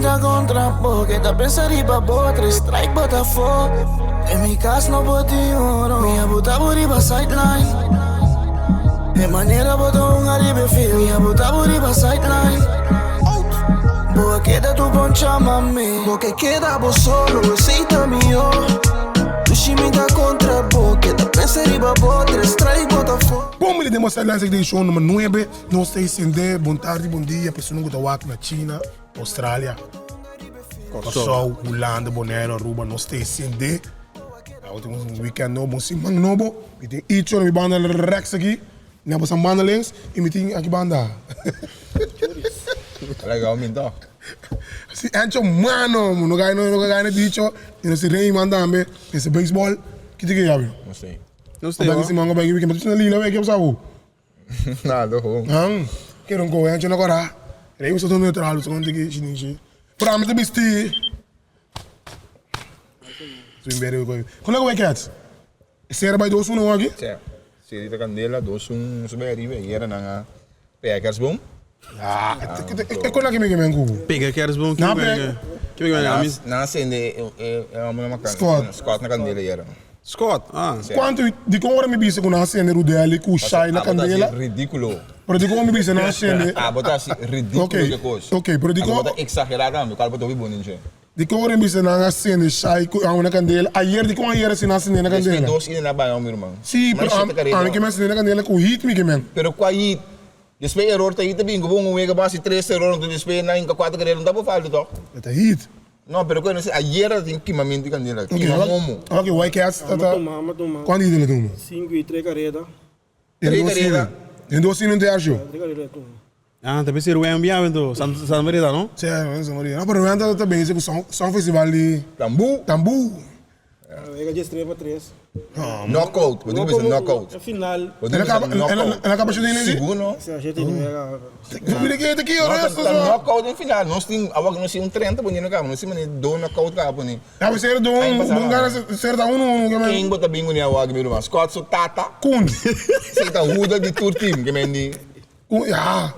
ta kontra bo Keda pensa riba bo Tres strike bo ta fo Den mi kas no por tin oro Mi a buta bo riba sideline E manera bo ta hunga riba e field Mi a buta bo riba sideline Bo a keda tu bon chama mi Bo ke keda bo solo esei ta mihó Dushi mi ta kontra bo Keda pensa riba bo Tres strike bo ta fo. Bon bini den bo sideline sek den show number nuebe. Nos ta esende bon tardi, bon dia persona ku ta wak na China, Australia, Kòrsou, Hulanda, Boneiru, Aruba. Nos ta esende. Awe tin un weekend nobo, un siman nobo. Mi tin Icho na mi banda rèks aki, na boso banda links i mi tin aki banda. Legal mi tòg. Si Encho mano, no gai no gai na dicho, i nos tin Reyman tambe, mester baseball. Kiko ke yabi? No sé. No sé. Bai siman, bai weekend, bo ta lila wei ke bo sa bo. Nada ho. Han, kero un koe ancho na kora. Rei usa tur neutral, usa kon tiki shi shi. Pero ami ta bisti. Swing bere koe. Kon la koe cats? Sera bai 2-1 aki? Sera. Seri ta kandela 2-1 su bai ariba e yera nan a pega kersboom. Ah, e kon aki mi ke men kubu? Pega kersboom ki men ki men ami. Nan a sende e homber na makan. Scott. Scott na kandela yera. Scott, ah. Kuantu, dikon ora mi bisa ku nan a sende Rudelli ku Shai na kandela? Abo ta hasi ridíkulo. Pero dikon mi bisa nan a sende. Abo ta hasi ridíkulo ke kos. Ok, pero dikon. Abo ta eksagerá tambe, kual bo ta hopi bon den dje. Dikon ora mi bisa nan a sende Shai ku Awe na kandela, ayer dikon ayer asi nan a sende na kandela? Despues dos ida na baño mi ruman. Si, pero ami ke men sende na kandela ku hit mi ke men. Pero kua hit? Despues eror ta hit ta bin ku bo un wega bo hasi tres eror anto despues nan hinka kuater karera no ta bo falta tòg? E ta hit. No, pero ku no ayer ta tin kimamentu di kandela, kima momo. Ok, White Cats ta ta. Ama tuma. Kuantu hit el a tuma? Sinku i tre kareda. Den dos sinen. Den dos sinen un tercio. Tre kareda el tuma. Ah, ta bisa Ruben biaha anto, Santa Maria ta no? Sí, Santa Maria. No, pero Ruben ta ta bezig ku Song Festival di. Tambú. Tambú. Wega djes tres pa tres. Knockout, bo tin ku bisa knockout. E final. Bo tin ku bisa knockout. El a kaba shete inesi? Sigur no. Si, shete inesi el a kaba. Mira ke ta ki ora esto Ta knockout den final. Nos tin, awor nos tin un 30 poniendo kaba. Nos tin mane dos knockout kaba poni. Ya bo ser do un, bon gana ser ta uno uno ke men. Ken bo ta bin kuni awor mi ruman? Scott su tata. Kun. Si ta huda di tur team ke men di. Kun, ya.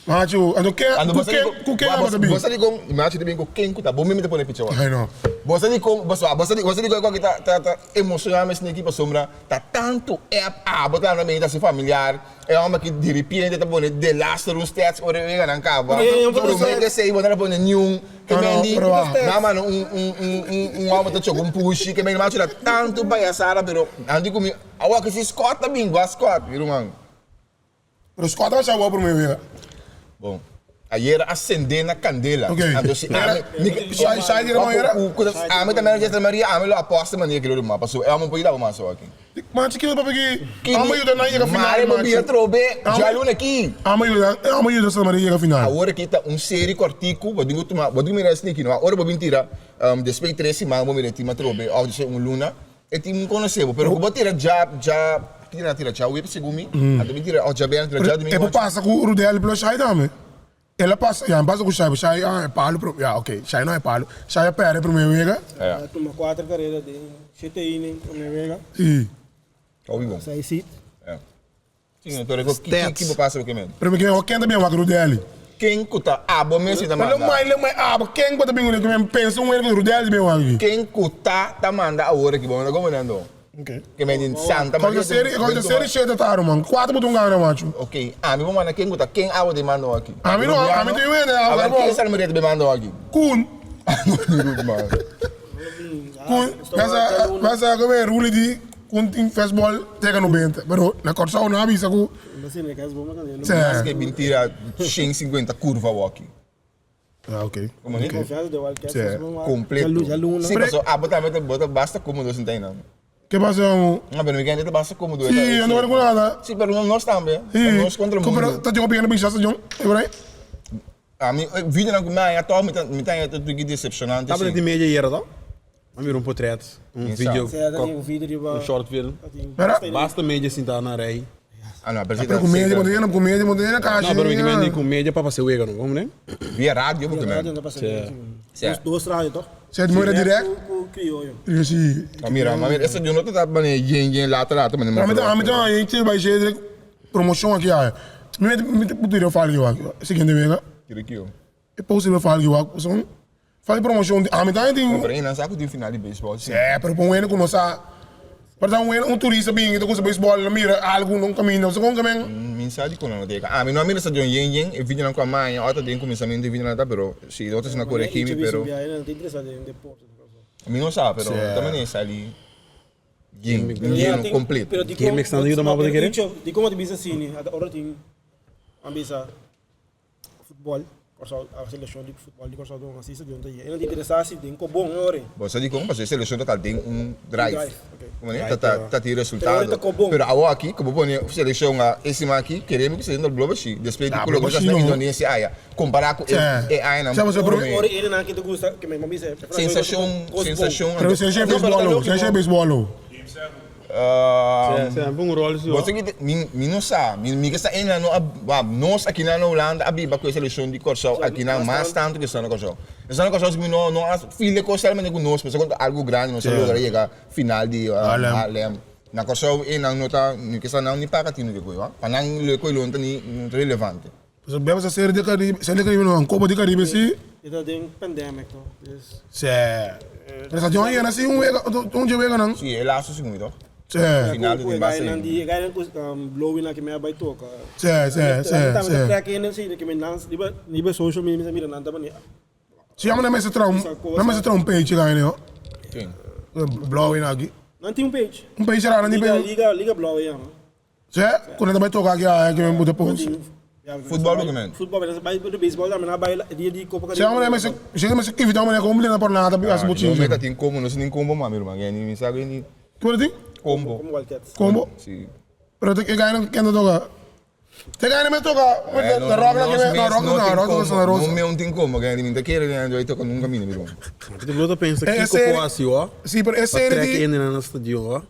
Machu, anto ken, ku ken, ku ken abo ta bin? Bo sa dikon, machu ta bin ku ken ku ta, bo mimi ta pone picha wak. Ay no. Bo sa dikon, bo sa, bo sa dikon e koki ta, ta, ta emoshoná mes neki pasobra ta tantu app abo ta anda mei ta hasi familiar, e hòmber aki diripiente ta pone de laatste run stats ora e wega nan kaba, promé ke esei bo no ta pone niun, ke men di, nan manda un, un, un, un, un hòmber ta choka un pushi, ke men machu ta tantu payasada pero nan di ku mi, awor ki si Scott ta bin, gua Scott, mi ruman. Pero Scott a basha awor prome wega. Bon. Ayera a sende na candela. Ok. Anto si ami, mi, Shai, Shai di Ramon era? Ku, ku, ami ta manager Santa Maria, ami lo aposta mania kilo ruman, pasobra e homber por yuda bo mas awor aki. Machi kilo papia ki, amo yuda nan yega final, Mare bo machi. bira trobe, djaluna aki. Amo yuda, amo yuda Santa Maria yega final. Awor aki ta un serie kortiku, bo tin ku tuma, bo tin ku mira esaki no, ora bo bin tira, despues di tres siman bo mira e team atrobe, òf despues un luna, E tin un conoce bo, pero cu bo tira dja, dja, ki nan tira djawe segun mi, anto mi tira, oh djabièrnè tira djadumingu E por ocho. pasa cu Rudel plus Shai tambe. El a pasa, ya, pasa cu Shai, Shai a e palo pro, ya ok, Shai no a e palo, Shai a perde prome wega. Ya. A tuma cuater carera den shete inning prome wega. Si. Hopi bon. Seis hit. Ya. Sí, pero ki, ki, ki bo pasa bo ke men? Pero mi ke ken ta bin wak Rudeli? Ken ku ta abo mes si ta manda? Pero mai le mai abo ken ku ta bin ku men pensa un wena ku Rudeli ta bin wak aki? Ken ku ta ta manda awor aki bo no ta komprendendo? Ok. Ke men di Santa Maria. Konta seri konta seri shete ta ruman kuater bo ta un gana machu. Ok ami bo manda ken ku ta ken abo ta manda aki? Ami no ami ta wena abo. Awor ken Santa Maria ta bin manda aki? Kun. Ruman. Kun mesa mesa ku Ruli di. Kun tin festball tega 90, pero na Kòrsou nan a bisa ku. Sè. Mas ke bin tira 150 kurva woki. Ah, ok. Komo ni? Sè. Kompleto. Si, paso abo tambe ta bo ta basta komodo sinta einan. Ke pasa amo? No, pero mi kende ta basta komodo. Si, yo no wòrdu ku nada. Si, pero nos tambe. Si. Nos kontra mundu. Pero ta tin hopi hende bisa stadion, e por ahí. Ami, videonan ku mi haña tòg mi ta mi ta haña ta un decepcionante si. Tabata di media ayera to? A mira un potret, un video, un short film. Basta media sinta na rei. Ah no, pero si Pero ku media bo ta ku media bo ta yena kashi. No, pero mi kimen di ku media pa pasa wega no, komo ne? Via radio bo kimen. Si. Dos radio toch? Si, di mira direct. Ku krioyo. Si. Ma mira, ma mira, esa yo no ta ta mane yen yen later later mane. Ami ta ami ta haña bai direct promocion aki aya. Mi mi ta pudi fala aki siguiente wega. Kiri kio. E post riba Falky wak pasobra Falky promocion di ami tambe tin. Pero nan sa ku tin final di beisbòl si. Sè, pero pa un hende ku no sa, por ta un hende un turista bin i ta gusta beisbòl el a mira algu na un kaminda, bo sa kon kamen? Mi sa dikon nan no ta yega. Ami no a mira stadion yen yen, e videonan ku a maña ota den kuminsamentu e videonan ta, pero si otro esnan koregí mi pero. Mi no sa pero ta manera sali yen, yeno kompleto. Gimmicks nan ta yuda mas bo ta kere? Dikon bo ta bisa asina? Ora tin a bisa. Futbol, Kòrsou, a selekshon di futbol di Kòrsou ta así stadion ta yega. E nan ta interesá si den Kobon e ora ei. Bo sa dikon? Pasobra e selekshon ta ta den un drive. Drive, ok. Como ne? Ta ta ta tin Pero ora resultado. ta Kobon. Pero awor aki, ku bo pone selekshon a e siman aki, keremi ku stadion ta bloba shi. Despues di Ta ku loke bloba nos shi na no. Indonesia aya, kompará ku e Sè. e añanan Sè, pasobra promé. Ora e nan ki ta gusta, ke mi bisa e Sensashon, kos bon. sensashon Pero anto. sensashon No, pero ta beisbòl lo, lógiko. sensashon beisbòl lo. Se han un rol Bo sa ki mi mi no sa mi mi ke sa e nan no a wak nos aki nan na Hulanda a biba ku e selekshon di Kòrsou aki nan mas tantu ke esnan na Kòrsou. Esnan na Kòrsou si mi no no a feel e kos solamente ku nos pasobra ta algu grandi nos a logra yega final di Haarlem. Na Kòrsou e nan no ta mi ke sa nan ni paga tinu ke koe wak pa nan lo e koe lo no ta ni no ta relevante. Pasobra bia bo sa seri di Caribe seri di Caribe no Copa di Caribe si. E ta den pandemic to dus. Sè. Pero sa John yena si un wega un dje weganan. Si e laatste segun mi toch. Sè. Final ta Ku tin e basta gainan hende. di e gainan ku blowing aki mi a bai toka. Sè sè sè Ta sè. trek hende si ke mi nan riba riba social media mi sa mira nan ta bani. Si amo nan mester traha un nan mester traha un page gaina yo. Ken? Blowing aki. Nan tin un page. Un page ra nan tin Liga page. liga liga blowing yama. Sè, ku nan ta bai toka aki aya ke men bo ta post. Futbol bo ke men? Futbol, men bai di baseball tambe, nan bai dia di Copa Sè, amo nan mester, sè nan mester evita un manera ku un por nada ta hasi bo No chinchi. meta tin combo, no si tin combo mami ruman, ke ni mi sa ke ni. Ki bo ta tin? Combo. Combo Wildcats. Combo? Si. Pero e gainan ken ta toka? Te gainan me toka, na rock la ke men, na rock na rock ta sona rosa. No me un tin combo, ke ni mi ta kere ke nan toka nunka mini mi ruman. Ti bo ta pensa kiko por hasi ho? Si, pero e Pa serie trek di. hende nan na stadion ho?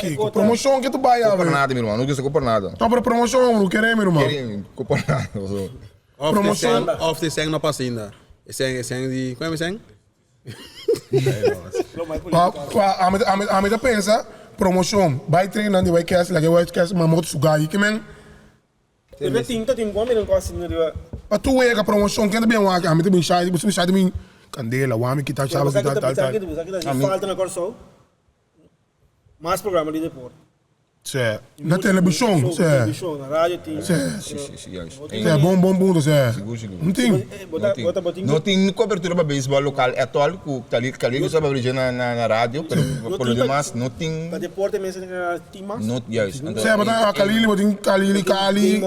Kiko, promocion ke tu bai Ko por awe? nada mi ruman, no gusta ko por nada. No, pero promocion bro, kere mi ruman. Kere ko por nada, so. Of te Promocion. seng, of te seng no pasa ainda. E seng, e seng di, kon e seng? Pa, pa, ami, ami, ami ta pensa, promocion, bai train nan di bai kes, laga e bai kes mamot su gai, ke men. Pero tin ta tin bon miren ku asina riba. Pa tu wega promocion ken ta bin wak ami ta bin shai bo ta bin candela wami kita chaba kita tal tal. Bo sa kita falta na Kòrsou mas programa di deporte. Sè na telebishon sè. Telebishon na radio tin. Sè. Si si si juist. Sè bon bon punto sè. Sigur sigur. No tin. No tin. No tin cobertura pa beisbol local at all ku Khalil Khalil ku sa papia na na radio pero por lo demas no tin. Pa deporte mes en general tin mas. No juist. Anto Sè bo ta Khalil bo tin Khalil Kali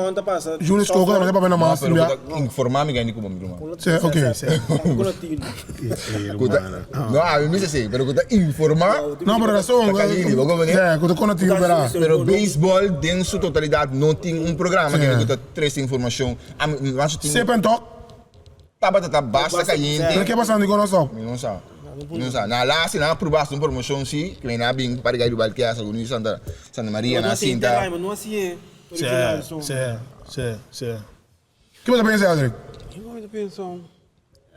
Julius Coco tambe ta papia na mas No pero bia. ku ta informa mi gani ku bo mi ruman. Sè ok sè. Ku ta no ami mi sa esei pero ku ta informa. No pero rason. Ta Khalil bo komo ne. Sè ku ta konativo bera. Pero beisbol den su totalidat no tin un programa ku ta trese informashon. Ami mas tin. Sip and talk. Tabata ta basta cayente. Pero ke pasando di conoso? Mi no sa. Mi no sa. Na laatste nan a proba hasi un promocion si, ke nan a bin pa riga riba Alqueza, algun di Santa Santa Maria nan a sinta. Si, si, si, si. Ke bo ta pensa Eldrick? Kiko mi ta pensa?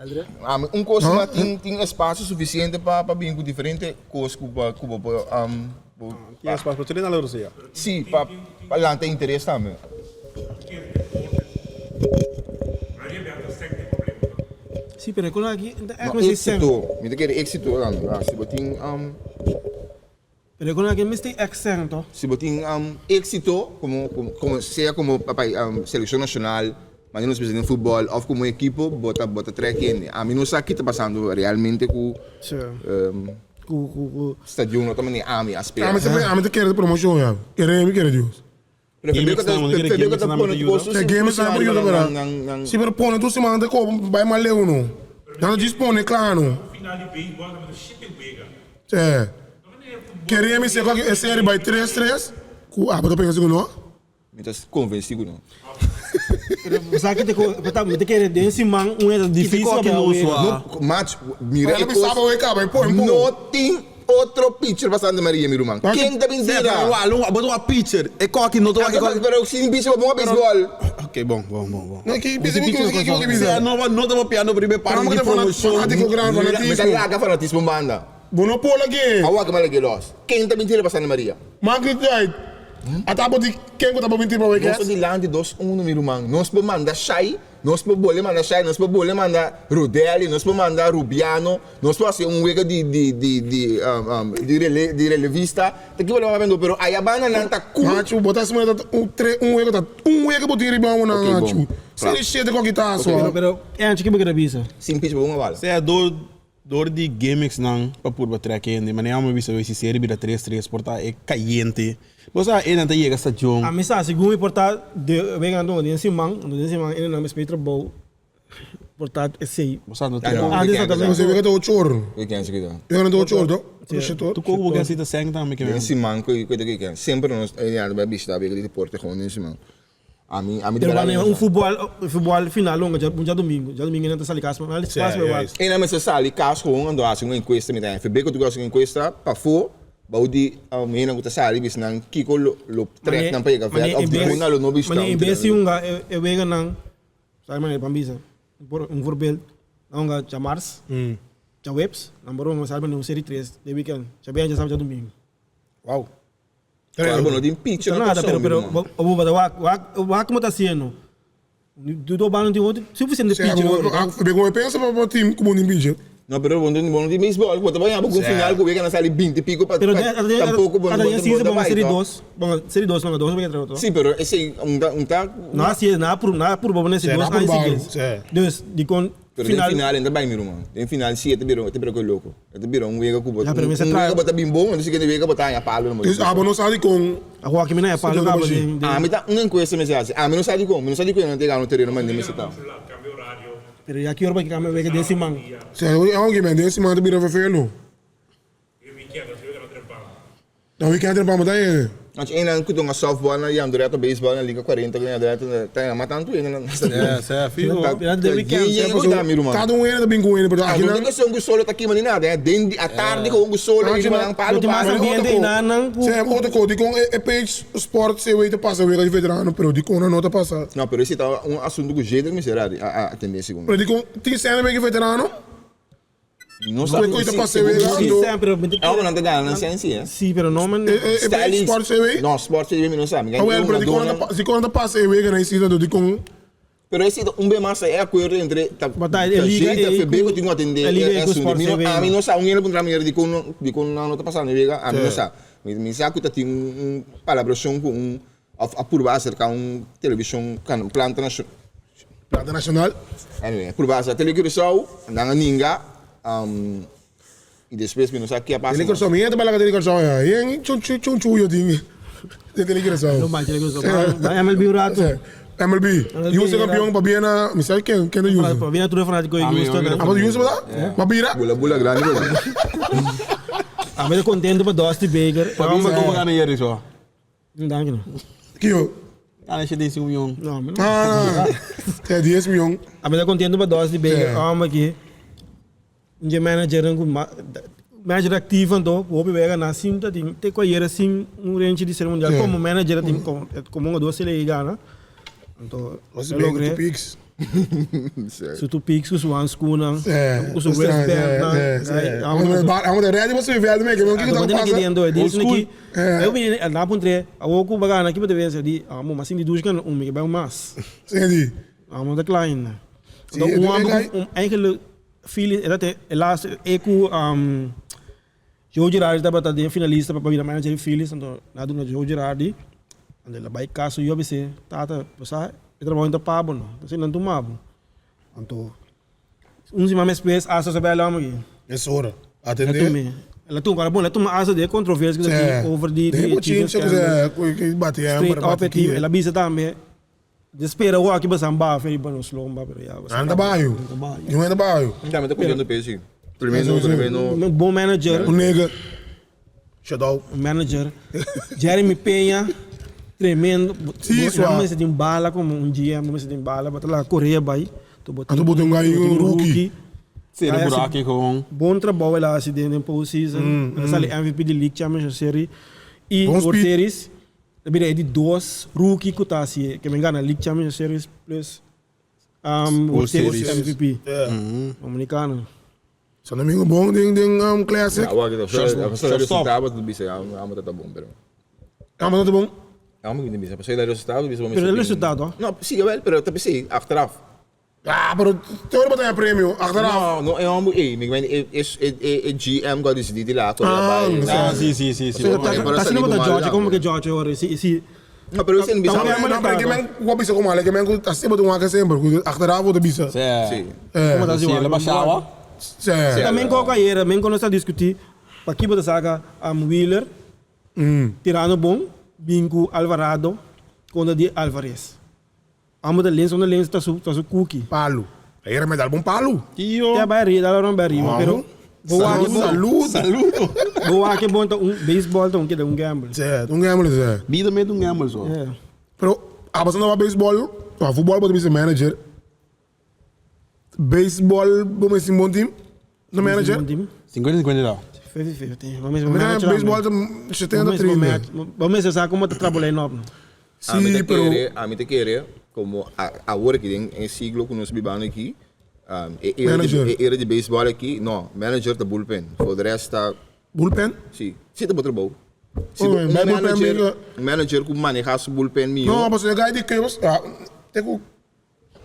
Eldrick? Ami un kos si tin tin espacio suficiente pa pa bin ku diferente kos ku pa ku bo por Tin espacio pa tur na la Rusia? Si, pa pa lanta interes tambe. Si, pero e kono aki No, éxito. Mi ta kere éxito tambe. Ah, si bo tin Pero e kono aki mester accento. Si bo tin éxito como como sea como pa seleccion nacional, manera nos bisa den futbol of como ekipo, bo ta bo ta trek hende. Ami no sa ki ta pasando realmente ku Ku ku ku. Stadion no ta manera ami a spera. Ami ta ami ta kere di promocion ya. Kere mi kere Dios. Pero Gimmicks ta nan, bo no kere gimmicks nan ta yuda? Te gimmicks nan por yuda pero si pero pone tur siman ta koba bai mas leu no. Nan ta djis pone kla no. Te. Kere mi se ku e serie bai tres tres ku abo ta pensa ku no. Mi ta konvensí ku no. Pero sa ki te ko mi ta kere den siman un e ta difícil pa bira wega. No, mach, mira e kos. No tin otro pitcher pa Santa Maria, mi ruman. Ken ta bin tira? Bo ta wak pitcher, e koki no ta wak e koki. Pero sin pitcher bo bon baseball. Ok, bon, bon, bon, bon. No, ki bisa, ki bisa, ki bisa. No, no ta papiando primer parti di promoshon. Fanátiko gran, fanatismo. Mi ta laga fanatismo un banda. Bo no por lag'é. Awor ke mi a lag'é los. Ken ta bin tira pa Santa Maria? Magri Dwight, ata bo di ken ku ta bo bin tira pa Wekes? Nos ta dilanti 2-1 mi ruman. Nos por manda Shai. Nos por bole manda Shai, nos por bole manda Rudelli, nos por manda Rubiano, nos por hasi un wega di di di di di rele di relevista. Ta kico lo manda pero aya banda nan ta cu. Machu, bo ta hasi manera ta un tre un wega ta un wega bo tin riba un nan Ok, machu. bon. Seri shete cu a kita Ok, so. Pero pero Angie kico bo kere bisa? Sin pitch bo un a bala. Sea dor dor di gimmicks nan pa purba trek hende, manera mi bisa wey si seri bira tres tres por ta e cayente. Bo sa e nan ta yega stadion. A mi sa segun mi por ta de wega nan den siman, anto den siman e nan mester trabou por ta esey. Bo sa no Ah, tur no. Antes ta Bo sa wega ta ocho or. Weekend si kita. Wega nan ta ocho or to? Ocho or. Tu koku bo ke hasi ta sèn tambe ke Den men. siman ku ku ta weekend. Semper nos e nan ta bishita wega di deporte gewoon den siman. Ami ami di Pero berdad wanneer no un sa. futbol futbol final longa dja djadomingo, djadomingo nan ta sali kas ma Sí, mas juist. E nan mester sali kas gewoon anto hasi un enkuesta mi ta FB ku tur hasi un enkuesta pafó bou di hendenan ku ta sali bisa nan kiko lo lo trèk nan pa yega vèlt òf dikon nan lo no bishita Mane un en bes si trèk. hunga e weganan sabi mane pan bisa por un voorbeeld nan hunga djamars djaweps nan por hunga sabi mane un seri tres de weekend djabièrnè djasabra djadomingo. Wow. Claro, bo no tin picha No na nada, pero kòrsou, mi pero ruman. bo bo ta wak wak wak como ta haciendo. Du do bano tin otro suficiente Sí, picha. bo bo bo pensa pa pa team ku bo tin picha. No, pero bo no tin bo no tin beisbòl, bo ta baña bo ku un final ku wega nan sali binti piko pa Pero pa de de tampoco bo cada bo dia bo season ta bon bai serie to. dos, bon serie dos no dos wega to. Sí, pero esei un ta un ta No así es, nada pur nada pur bo Sí, serie dos nada aña probado, siguiente. sí. Dus di con Pero den final final e ta bai mi ruman. Den final si e ta bira e ta bira koe loko. E ta bira un wega ku bo Ya, pero un mester un traha wega bo ta bin bon, entonces siguiente wega bo ta haña palo na Dus abo no sa di kon a joaquin mi na e palo Sito caba bashi. den den Ami ta un enkuesta mester hasi. Ami no sa di kon, mi no sa di kon e no ta yega no tereno mande mester ta. Pero ya ki ora pa ki cambia wega den siman. Sí, aunke men den siman ta bira vervelo. Na weekend trempan bo ta yega. Anto einan ku dunga softball na Yandureta, baseball na Liga 40 ku Yandureta ta yama tantu einan na stadion. Yeah, sea fiho. Ta Durante de weekend. yen yen ku ta mi ruman. Kada un hende ta bin ku un hende pero Ah, aki no nan tin cuestion ku solo ta kima ni nada, eh. Den di atardi ku un solo Anchi riba nan nan palo no tin mas palo. ambiente einan nan ku Sea otro ko dikon e page sport CW ta pasa wega di veterano pero dikon nan no ta pasa. No, pero esi ta un asuntu ku Jedrick mester a atende segun mi. Pero dikon tin sèn wega di veterano? No sa Kue koi ta pasa e wega Sí, anto. sempre. Mi ta E homennan ta gana nan sen si, eh. Sí, pero no men. E e e Stylist. Sport CW? No, Sport CW mi no sa. Mi Ah wel, pero dikon nan ta dikon nan ta pasa e wega na e sitio anto dikon. Pero esi ta un be mas e akuerdo entre ta But ta e liga ta ei FB ku ku tin ku atende e liga e ei ku asuntu. Sport Mi no CW. ami no sa un hende puntra mi hende dikon no dikon nan no ta pasando e wega, ami no sa. Mi mi sa ku ta tin un un palabrashon ku un of a purba aserka un televishon kan planta nashon. Planta nacional. Anyway, purba asa Tele Curaçao, nan a ninga, y despues mi no sa ke a pasa Tele mas. Curaçao, mi hende ta bala ka Tele Curaçao ya. Yen chun chun chun chuyo tin den Tele Curaçao. No manches, Tele Curaçao. Ba MLB un rato. MLB. Yuse campeón pa biena, mi sa ken ken ta Yuse. Pa biena tur e fanatico di Houston. Ah, pa Yuse ba ta? Pa bira? Bula bula grandi bula. Ami ta contento pa Dusty Baker. Pa bisa como gana yeri so. Danki no. Kio? Gana shi 10 miljoen. No, mi no. Ah, te 10 miljoen. Ami ta contento pa Dusty Baker. Homber aki. Un dje managernan ku manager activo anto ku hopi wega nan sin ta tin te ku ayera sin un renchi di serie mundial komo manager a tin komo un dos sele gana. Anto Dusty e Baker logr'é. ku picks. Su tu picks ku su handschoennan, ku su wristbandnan. Amo ta ready pa subi veld mee, kiko ta pasa? Old school. Eu bini na puntre, awo ku bagana ki bo ta vense di, amo mas sinti dushi kan un mi ke bai un mas. Sinti. Amo ta klaar. Anto un amo ku un eigenlijk feeling e ta e laatste e ku Joe Girardi tabata den finalista pa bira manager di Phillies, anto nan a duna Joe Girardi, anto el a bai cas su yu a bis'é, Tata, bo sa e trabou no ta pa bo no, p'esei nan tuma bo. Anto un siman despues Astros a bai alama aki. Mesora, El a atendé. tum'é. El a tuma, ora bon, el a tuma Astros den e controversia ku ta tin over di Den di e bochincha ku scandal. ku bati Straight hember, up bati e team. kia. El a bisa tambe, di spera wou aki basan bafa riba nos lomba, pero ya. Nan ta bayo. Niun hende bayo. Tambe ta contento p'e si. Tremendo, tremendo. Un bon manager. Un nigga. Shut up. Un manager. Jeremy Peña, tremendo. Si, Bo swa. mester tin bala como un GM, bo mester tin bala, bo ta laga Correa bay. Anto bo tin un guy, un rookie. Si, el a buraki gewoon. Bon trabou el a haci den postseason. El a sali MVP di League Championship Series y Bon World speed. Series. Ta bira e di dos rookie ku ta hasi ke men gana League Championship Series plus World Series MVP. Dominicano. Santo Domingo bon den den um, classic. Ja, wak, Shortstop. Shortstop. Resultado ta bisa ya, amo ta bon, pero. Amo ta bon. Amo ta bisa, pasobra e resultado bisa Pero e resultado. No, sí, jawel, pero ta bisa achteraf. Ah, pero te ora bo ta haña premio achteraf. No, no e homber ey. Mi meen e e e GM cu a dicidi di laat ora Ah, bay. Ah, si, si, si, si. Ta Pero asina sali bo ta bo George, malo como tambe. ke George ora si si. No, pero esei no bisa. Ta un No, pero ke men ku a bisa como ale, ke men ku ta siempre ta wak semper, ku achteraf bo ta bisa. Sí. Si. Eh, Como ta Si, el a bashawa. sí. Ta men koko ayera, men kono sa diskuti paki bo ta saka Wheeler, Tirano bon, bin ku Alvarado kontra di Alvarez. Amo ta lens, unda lens ta su ta su cookie. Palu. Ayera mi a dal bon palu. Tio. Te a bai arriba, dal aron bai arriba, pero bo wak Salud, bon. salud. Saludo. Bo wak bon ta un baseball ta un keda un gamble. Sí, un gamble sí. Bida mes ta un gamble so. Yeah. Pero abas anda wak baseball, wak futbol bo ta bisa manager. Baseball bo mester tin bon team, no manager. Bon team. 50 50 ta. 50 50. Bo mester Mi ta manager baseball ta tambe. 70 Bo mester 30. Bo mester sa como ta traha line up. Ami Sí, ta pero kere, ami ta kere como awor aki den e siglo cu nos bibando aki, e era di, Manager. e era di baseball aki, no, manager ta bullpen, for de rest ta, bullpen. si, si ta bo trabou. Si Oh, bo un bij bullpen manager, ben un manager cu maneha su bullpen miho. No, pasobra e guy di Cubs, ah, te cu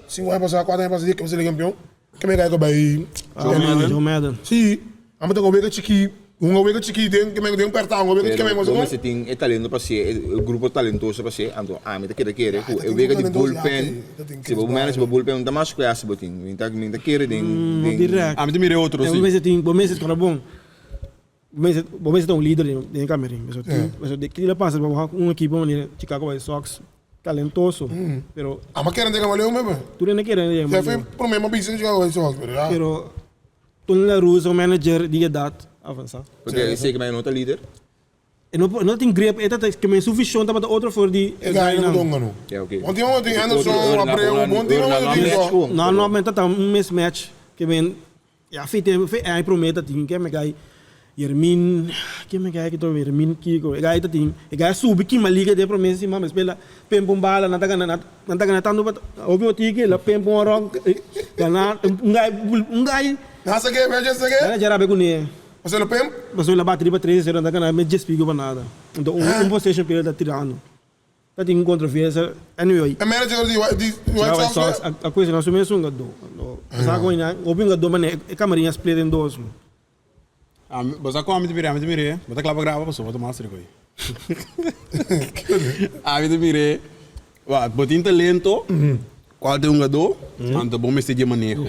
Cinco aña pasá, cuatro aña pasá, di Cubs campeón. Ke me kai bay. Joe Madden. Joe Madden. Sí, amo ta wega chiki, un wega chiki den ke me den perta, un wega ke me Pero mester tin e talento pa hacié, e grupo talentoso pa hacié, anto ami ta kere kere cu e wega di bullpen, si bo manage bo bullpen no ta mas clase bo tin, mi ta mi ta kere den No direct. Ami ta mira e otro si. Bo mester tin, bo mester scola bon. Bo mester bo mester ta un lider den e camerin, pasobra tin pasobra di kila pasa bo haña un ekipo manera Chicago White Sox talentoso pero Ama kere den Camaleon bebe. Tur hende kere den Ya Camaleon. fue prome ma bisa Chicago White Sox pero ya. Pero Tony La Russa un manager di edad avansa. Porque esey ke no ta lider. E no por no tin grip e ta ke men su vision tabata otro for di E gana no don gano. Ya oke. Bon team tin Anderson, Abreu, bon team tin so. No no men ta un mismatch ke men Ya fe tempo fe ai prome ta tin ke me gai Yermin ke me gai kito Yermin kiko e gai ta tin e gai subi kima liga de prome si mama spela pempo un bala nan ta gana nan ta gana tanto hopi otiki la pempo un ron gana un gai un gai Nan sa ke manager sa ke? Manager abe kune. Pasobra lo pemp? Pasobra la bati riba 3-0 nan ta gana me djes pico pa nada. Enton un possession period ta tirando. Ta tin un controversia anyway. E manager di White Sox Sox a cuestiona su mes un gado. Sa con ina hopi un gado mane e camarin a split in dos. Bo sa con ami ta mira? Ami ta mira bo ta cla pa graba pasobra bo ta mas rico ayi. Ami ta mira wak bo tin talento cual ta un gado anto bo mester dje maneho.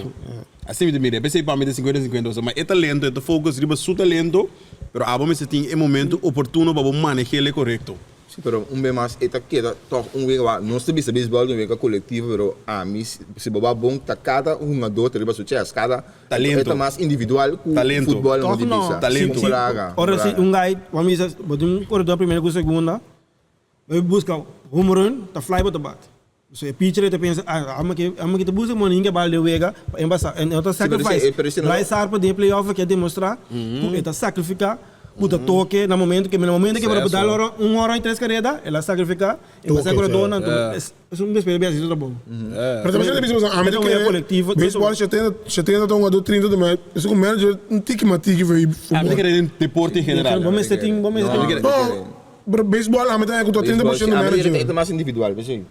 Asina mi ta mira p'esei pa mi ta cincuenta cincuenta ma e talento e ta focus riba su talento pero abo mester tin e momento oportuno pa bo maneh'el corecto. Sí, pero un be mas e ta keda tòg un wega wak nos ta bisa beisbòl ta un wega kolektivo pero ami si bo ba bon ta kada hungadó ta riba su chèst kada Talento. e ta mas individual ku Talento. futbòl Tòg no di no. bisa. Talento. Si, Braga, ora si braga. un guy wak mi bisa bo tin un koredor primera ku segunda bo buska home run ta fly bo ta bat. So e pitcher ta pensa ah amo ke amo ke ta buska moninga bal den wega pa e basa en e ta Sí, pero sacrifice. ese- pero ese no- Bryce Harper den e playoff a ke demostra ku e ta sacrifica ku ta toke na momento ke na momento ke por Suceso. dal ora un hora y tres careda el a sacrifica e basa Toke, corredor nan sí. es es un despedida así ta bon. Pero tambe ta bisa ami ta Ta un wega kere colectivo, baseball 70 70 ta hungador 30 ta mei eso ku manager un tiki mas tiki for Ami ta futbol. kere den deporte en general. Bo mester tin bo mester tin No, pero baseball ami ta ku ta 30% manager. E ta mas individual, p'esei.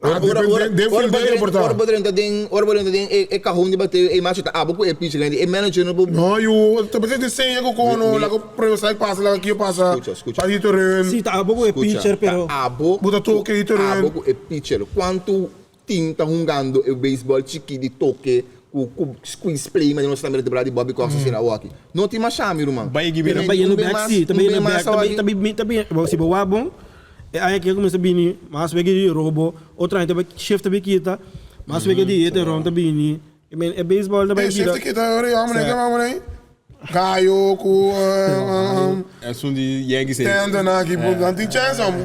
Ah, den field day por ta. Ora bo drenta den, ora bo drenta den e kahon di bateo, e macho ta abo ku e pitcher grandi, e manager no por. No, yu, ta pensé di seña ku kono, laga prome strike pasa, laga kio pasa, Skucha, skucha. pa hit run. Si, ta abo ku e pitcher, pero. Ta abo, Bo ta toke hit run. Abo ku e pitcher. Kuantu team ta hungando e baseball chiki di toke ku ku squeeze play manera nos ta mira temporada di Bobby Cox asina awaki. No tin masha mi ruman. Bai gi bira. Ta bayendo bek si, ta bayendo bek, ta bay ta bay ta bay si bo wak bon e aña aki a kuminsá bini mas wega di robo, otro aña ta bay shift ta bay kita, mas wega di hit and run ta bini, I mean e baseball ta bay E shift bira. ta kita ora e hombre ke hombre Gayo ku Esun di Yankees ei. Stanton aki nan tin chance amo.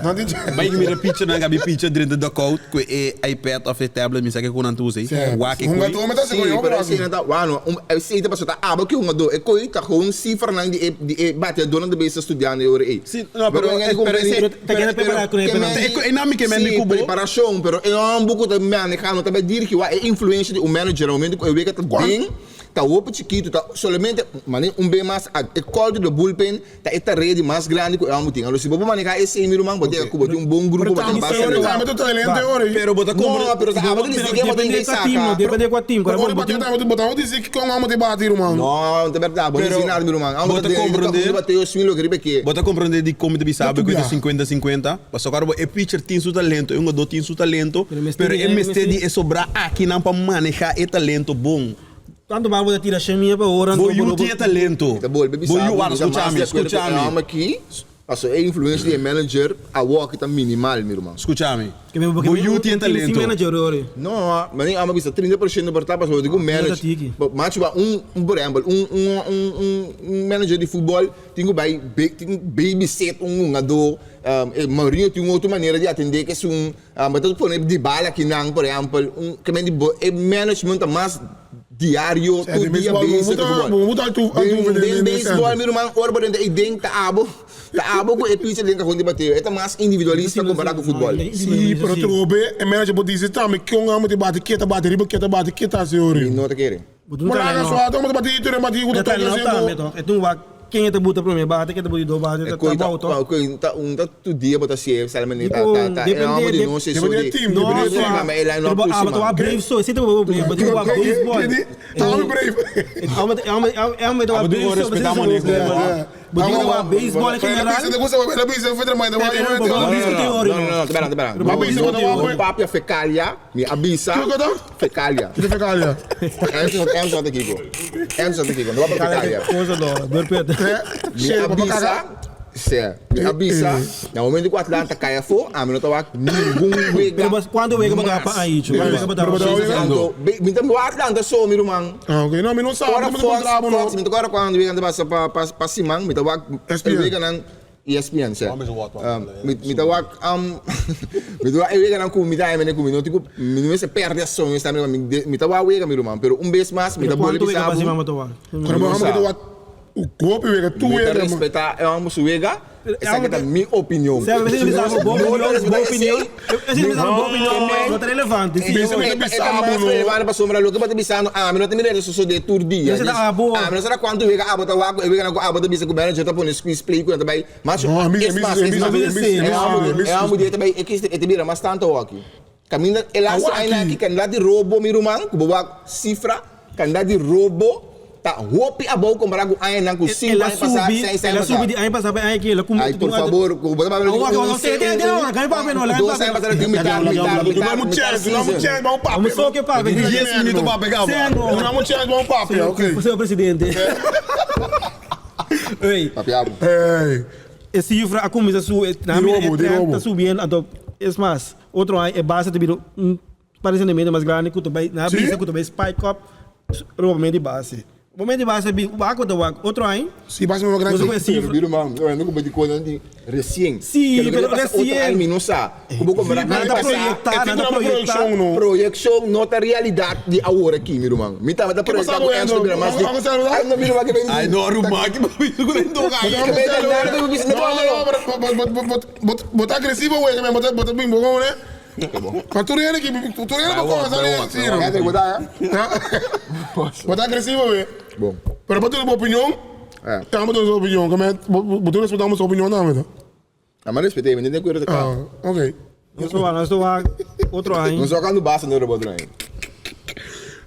Nan tin chance. Bai mira pitcher nan gabi pitcher drenta dugout ku e iPad of e tablet mi sa ke ku nan ta usa ei. Wak e Hunga koe. tur mi ta Sí, sigur yo pero bro. esei nan ta, wano, un, esei ta pasobra ta abo ki hungadó. E koi ta gewoon sifranan di e, di e bateadónan ta bezig studiando e ora ei. Sí, no, pero- pero esei- Ta keda prepará ku e penal. E nan mi ke men di Sí, ku bo. preparashon, pero e homber ku ta manehá no ta bai dirigí wak e influensia di un manager na momento ku e wega ta den. Ta hopi chikitu, ta solamente, mane un be mas, e call to the bullpen ta e tarea di mas grandi ku e hòmber tin. Alo si bo por manehá esei mi ruman, bo tin ku bo tin un bon grupo, bo tin base Pero tambe ta talento e ora ei. Pero bo ta compre. No, pero ta abo ta disi ken bo tin Depende ke kua team no, saka. depende kua team. Pero ora bate tambe bo ta disi kon hòmber tin bati ruman. No, no ta bèrdat, bo no disi nada mi ruman. Bo Amo ta ta comprende. bateo swing loke riba ke. Bo ta comprende di kon mi ta bisa bo ku e ta Bia. 50 50? Pasobra ora bo e pitcher tin su talento, e hungadó tin su talento, Pero mester pero di e e mester di mester e sobrá akinan pa manehá e talento bon. Tanto ba bo ta tira shemia pa ora Bo anto yu bo tin e talento. Mi ta bolbe Bo bisa yu, bo, wak, mi ta skucha mas mi, di akuerdo ku skucha e mi. hòmber aki, pasobra e influensia di e manager awor aki ta minimal, mi ruman. Skucha mi. Ke mi Bo yu tin e sin talento. manager ora. No, ma mi ama bisa 30% por ta pasobra bo tin ku No ta manage. tiki. Bo machu ba un, un por ehempel, un, un, un, un, un manager di futbol tin ku bai tin ku babysit un hungadó, e Mourinho tin un otro manera di atendé ku esun, bo ta pone Dybala akinan por ehempel, un ke men di bo e management ta mas diario, Sè, tur den dia baseball bo bezig ku ta futbol. bo ta altu altu Den den den den den baseball center. mi ruman ora bo drenta ei den ta abo ta abo ku e pitcher den kahon di bateo e ta mas individualista kompará ku futbol. Sí, pero trobe e manager por dici tambe kion amo ta bati, ke ta bati riba ke ta bati, ke ta hasi Mi ori. no ta kere. Bo ta un Bo laga talento. suave, amo ta bati tur e bati ku ta E toka talento así tambe bo. toch. E tin wak ken e ta buta prome bate, ken ta buta di dos bate, E ta koi ta bou toch. e koi ta un ta tur dia bo ta si'e solamente ta Tipo, ta ta e depende amo di de- nos e so Depende di di team, No, depende di so team. ma e line pero up bo tur abo ta siman. wak brave so, esei ta bo brave, bo tin wak baseball. Kedi, ta amo brave. Amo amo amo ta wak Abo tin brave so, respetá esei ta bo maneho. brave. Bo tin wak baseball en Pero general. bisa, gusta, pero bisa, fue tremendo. Pero bo No, no, bisa no, teoria, no, no, no, espera, espera. Bo bisa No, bo ta wak- papia fecalia, mi avisa. Kiko ta? Fecalia. Kiko fecalia? Enzo, Enzo ta kiko. Enzo ta kiko. No papia fecalia. Cosa do, dorpet. Mi Shit, papá avisa. caga. Se, mi avisa. Na momento ku Atlanta kai afó, ami no ta wak ningun wega. Pero bas kuantu wega bo ta mas. pa aí, chu? Kuantu wega bo ta Pero pa? bo ta wega? Anto, mi ta wak Atlanta so, mi ruman. Ah, ok. No, mi no sa. Ora Mi no Fox, kontra bo, no. Fox, mi ta kòrda kuando wega ta pasa pa pa pa siman, mi ta wak ESPN. e weganan ESPN, sè. Homens wak wak. Mi mi ta wak mi ta wak e weganan ku mi ta mene ku mi no tin ku mi no mester pèrdè soño esta mi mi ta wak wega mi ruman, pero un bes mas mi ta Pero bolbe kuantu bisa wega pa bo siman bo ta wak? Pero bo No amo sa. ki ta wak gopi wega, tu Mi ta wega. respetá e hòmber su wega, esaki ta mi opinion. Sè, mi ta bisa bo No ta opinion, respetá bo opinion. esei. Esei mi ta bisa bo opinion no ta relevante. Sí, Bisa mi ta E ta bisa bo mas no. relevante pasobra loke bo ta bisando ami no ta mira e sosodé tur dia. Esei ta abo. Ami no sa kuantu wega abo ta wak ku e weganan ku abo ta bisa ku manager ta pone squeeze play ku nan ta bai. Macho, No, ami es ami mas, ami es mas. ami Sí, E hòmber ami e hòmber di e ta bai e kis e ta bira mas tantu awaki. Kaminda e laatste Awaki. aña aki kandidat di robo mi ruman ku bo wak sifra kandidat di robo ta hopi abou kompará ku añanan ku sinku El a aña pasá, subi, seis el aña a subi pasá. di aña pasá pa aña aki, el a kuminsá Ay, por favor, ku bo ta papia Awor, awor, te, te, te, awor, kan papia no, dos aña pasá tin mitar, mitar, mitar, Duna mitar chance, duna season. chance, vamos papia. Vamos só que papia. Dies minuto papia kaba. Sendo. Duna chance, vamos papia, ok. Senhor presidente. Ey, Papia bo. Hey. e cifra a kuminsá su, na Di mi robo, e di trend robo. ta subiendo, anto es mas, otro aña e base ta bira un parecentemente mas grandi ku ta bai, nan a Sí? bisa ku ta bai spike up robamento di base. Robamento di base bi wak ku ta wak otro aña, Sí, base mas grandi. nos ku e Pero cifra. bira man, no no ku di konan di resien. Sí, Que lo que pero le pasa otro resien. aña mi no sa. Ku bo kompará Nan aña ta pasá, proyectá, E nan tipo ta na proyectá. proyección, no. Proyección no ta realidad di awor aki, mi ruman. Mi tabata Ke proyectá pasa ku ku Enzo Enzo? bira mas di. Vamos a saludar? Ay, no mira que Ay, no, ruman, ki bo bisa ku den toka. No, no, no, pero bo ta agresivo, güey, que me bo ta bo ta bimbo como, né? Ma tur hende ki tur hende bo kono sa ne siro. Bo ta agresivo, güey. Bon. Pero bo tene bo opinion. Eh. Tambe tene su opinion, que me bo tur respetamos su opinion tambe, no? Ama respet'é, mi no tin acuerdo ta Ah, ok. Nos ta wak, nos ta wak otro aña. Nos wak ando basta no robot aña.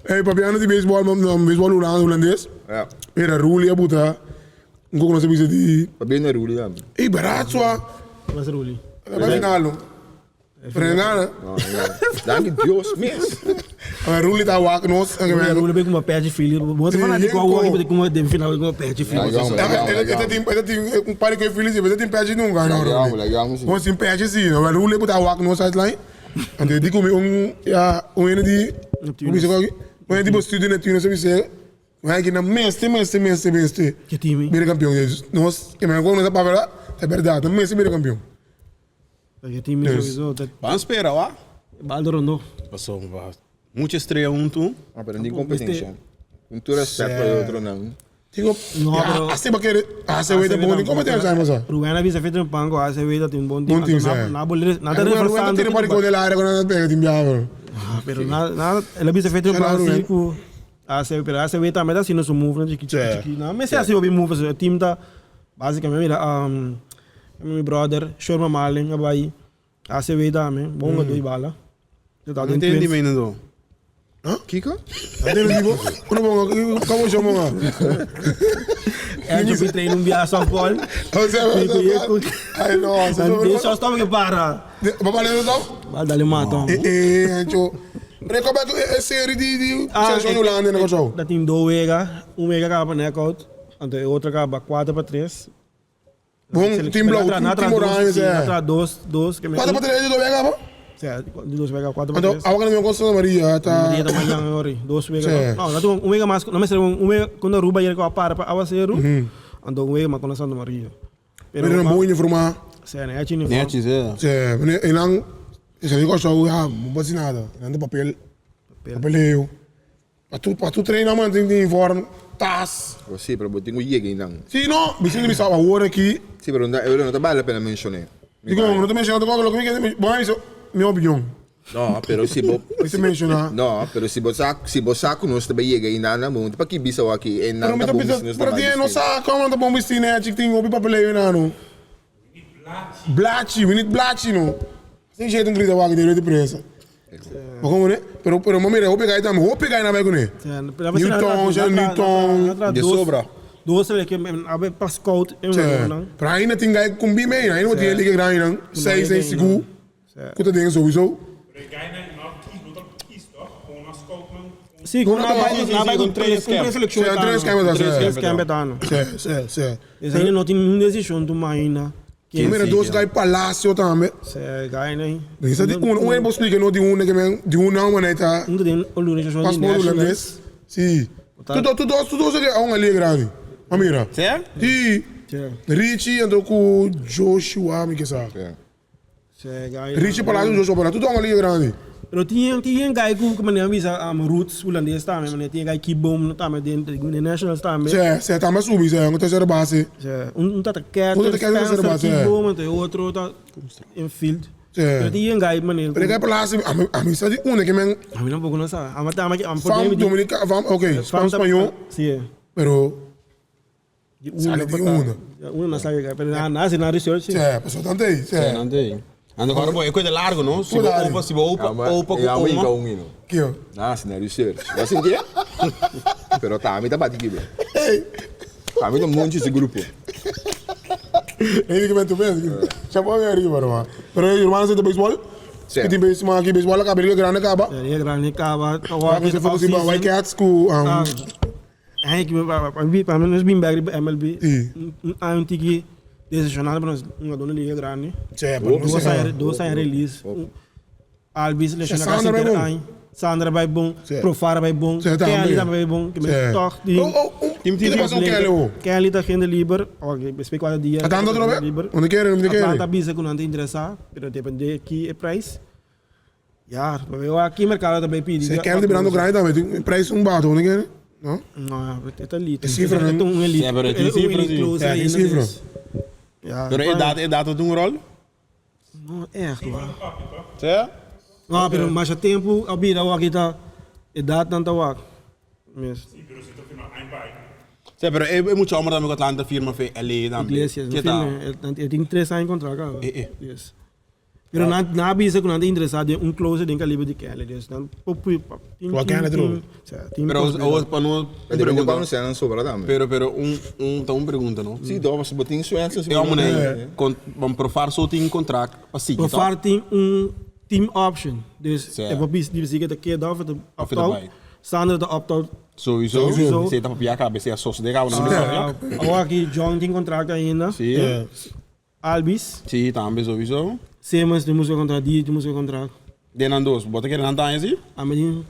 Hey, papiando di baseball, baseball holandes. Ja. Mira, Roelie a buta un koko nos a bisa di. Pabia na Roelie tambe. Ey, berat swa. Was Roelie? Ta bai final no. Pero nada. No, no. Danki Dios mes. A Roelie ta wak nos. Roelie bai kuma perde fili. Bo ta fala di ku awor ki kuma den final kuma perde fili. E ta tin e ta tin un par di ku e fili si, pero e ta tin perde nunca no Roelie. Nos tin perde si. Roelie bo ta wak nos sideline. Anto e di ku mi un ya un hende di ku bisa ku aki un hende di bo studio Neptunus a bisa un hende ki nan mester mester mester mester bira kampion. Nos e manera ku nos a papia la ta bèrdat nan mester bira kampion. Ban spera wak. Baldo Rondó. Pasobra mucha estrea huntu. Ah, pero ni competencia. Con tur respet pa e otronan. Digo, No, ya, pero- hace ba kere, hace weta bon di competencia ay masa. Rubén a bisa fecha un pango hace weta tin bon team. Bon team, Anto sa. Na na na ta Rubén reforzando. tira pari con el aire con na pega tin biaha. Ah, Pero na na el a bisa fecha un Shout out, pango Rubén. si ku. ACW, pero ACW tambe ta haciendo su move nan chiki chiki chiki. Nan mester haci hopi move pasobra e team ta basicamente mira mi brother Sherman Marlin a bay ACW tambe, bon hungador di bala. No entendi mi ainda do. Kiko? Entende tipo? Uno bonga, como yo bonga? Anjo bi train un biaha softball. O sea, o sea, ay no, o sea, Den shortstop ke para. Papá le shortstop? Ba dale mata. Eh, eh, Anjo. Rekoba e serie di di seleccion Hulanda na Kòrsou. Dat tin dos wega, un wega kaba pa knockout, anto e otro kaba 4-3. Bon, team blauw, team oranje, Sí, sea. na tra dos, dos. Que me- 4-3 di dos wega kaba? Sea, di dos wega, 4 pa Anto, 3. awa kana mi kon Santa Maria ta. Maria ta mañan ori, dos wega. Sí. No, na tu un wega mas, no mester un wega kon Aruba yere ko para pa awaseru. Anto un wega mas kon Santa Maria. Pero nan bon uniforma. Sea, na hechi uniform. Nechi, sea. Sea, e nan, e sa di Kòrsou, ya, no por hasi nada. E nan ta papel, papeleo. Pa tu, pa tu traina man tin uniform, tas. Oh, sí, pero bo tin ku yega einan. Sí, no, mi sinti mi sa awor aki. Sí, pero no, no ta bale la pena menshoné. Dikon, no ta menshoná tampoco loke mi ke, bo a bisa mi opinion. No, pero si bo. Mi ta menshoná. No, pero si bo sa, si bo sa ku nos ta bai yega einan, nan bo no ta paki bisa awor aki einan Pero mi ta ta bon bisa, bisti, nos ta pero mal tin no bisti. sa kon nan ta bon bisti nèchi, tin hopi papeleo einan no. Blachi, we need blachi no. Sin jeito un grita wak den di prensa. Bo como ne? Pero pero mo mira hopi gai tambe, hopi gai na bai kuné. Newton, ja Newton. De sobra. Dos le ke abe pa scout en Che, nan. pero ainda tin gai kumbi mee, ainda mo tin liga grandi nan, seis seis sigu. Ku ta den sowieso. Pero e gainan no kies, no ta kies toch? Gewoon na scout nan. Sí, Gewoon na na bai na bai ku tres un preseleccion. Sí, un tres camp ta, sí. Tres camp ta no. Sí, sí, sí. Esei no tin un desishon tuma ainda. Ken mira dos gai Palacio tambe. Sí, gai nei. Bisa di un, un e bo splika no di un ke men, di un nan wanneer ta. Un ta den organisashon di Paspoort Nationals. holandés. Sí. Tu do, tu dos, tu dos ke a un alie grandi. Ma mira. Sí? Sí. Richie anto ku Joshua mi ke sa. Richie Palacio Joshua Palacio. Tu dos a un alie grandi. Pero tin tin gai ku manera bisa roots hulandes tambe, manera tin gai Kieboom tambe den den Nationals tambe. Sí, sí, tambe a subi, sí, un tercera base. Sí, un ta ta catcher, Un ta catcher, Spencer tercera base. Kieboom, anto e otro ta infield. Sí. Pero tin gai manera. Pero e gai Palacio, ami ami sa di unda ke men. Ami tampoco no sa. Ami ta ami Fam Dominica, fam, ok, fam spañó. Sí. Pero Di una Sali di una. Una na sabi pero na na na research. Sí, paso tante ahí, sí. Tante ahí. Ando agora boy, é coisa largo, no? Si bo opa, si bo opa, opa ku oma. un hino. Kio? Na, si na research. Bo sinti? Pero ta mi ta bati kibe. Ta mi ta munchi si grupo. Ei, que tu ves. Chapo mi arriba, hermano. Pero hermano, se de béisbol? Sí. Que tin béisbol aquí, béisbol acá, liga grande acaba. Liga grande acaba. Waar se focus op White Cats ku Henk, pa mi nos bin bek riba MLB. Sí. Un aña un tiki decepcionado pa nos hungador na liga grandi. Sí, pero no Dos sé. aña, dos aña release. Albies lesiona Sandra casi bai henter bon. aña. Sandra bai bon, Sí. Profar bai bon, Sí, tambe. Kelly tambe bai bon. Ki Sí. men toch die Oh, oh, oh. Kiko ta pasa ku Kelly ho? Kelly ta hende liber. Ok, bespreek cuatro dia. Atlanta otra vez? Liber. Donde quiere, donde quiere. Atlanta bisa ku nan ta interesa, pero depende ki e prijs. Ya, pa veo aki mercado ta bay pidi. Se Kelly ta birando grandi tambe, tin prijs un bato, donde quiere? No? No, e ta lito. E cifra E ta un elite. Sí, pero e tin un cifra, elite sí. closer Ja, tin ainda, cifra. dus. Ja, Pero e data, e data tin un rol? No, echt hoor. Sí? No, pero masha tempo a bira awor aki ta edadnan ta wak. Mes. Sí, pero si ta firma aña pa aña. Sí, pero e e mucha homber tambe cu Atlanta firma fe LA tambe. Iglesias, no Ke ta? firma. E tin tres aña contract caba. Eh, eh. Yes. Pero nan nan a bisa ku nan ta interesá den un closer den kaliber di Kelly. Dus nan por pui pa tin Wak tin Kelly tin trobe. sa tin Pero posibilidad. awor pa no un Depende pregunta. cuando sean sobra tambe. Pero pero un un ta un pregunta no. Sí, toch, pasobra bo tin suerte E homber nei con bon Profar so tin contract pa sigui toch? Profar tin un team option. Dus Sí. e por bisa di bisa ke ta keda of e ta Of e opt ta out. bai. Sandra ta opt out. Sowieso. Sowieso. Esei ta papia caba, esei a sosode caba nan bisa. Awor aki John tin contract ainda. Sí. Albies. Sí, tambe sowieso. Simmons tin muska kontra, Didi tin muska kontra. Den nan dos, bo ta kere nan ta haña si? Ami tin,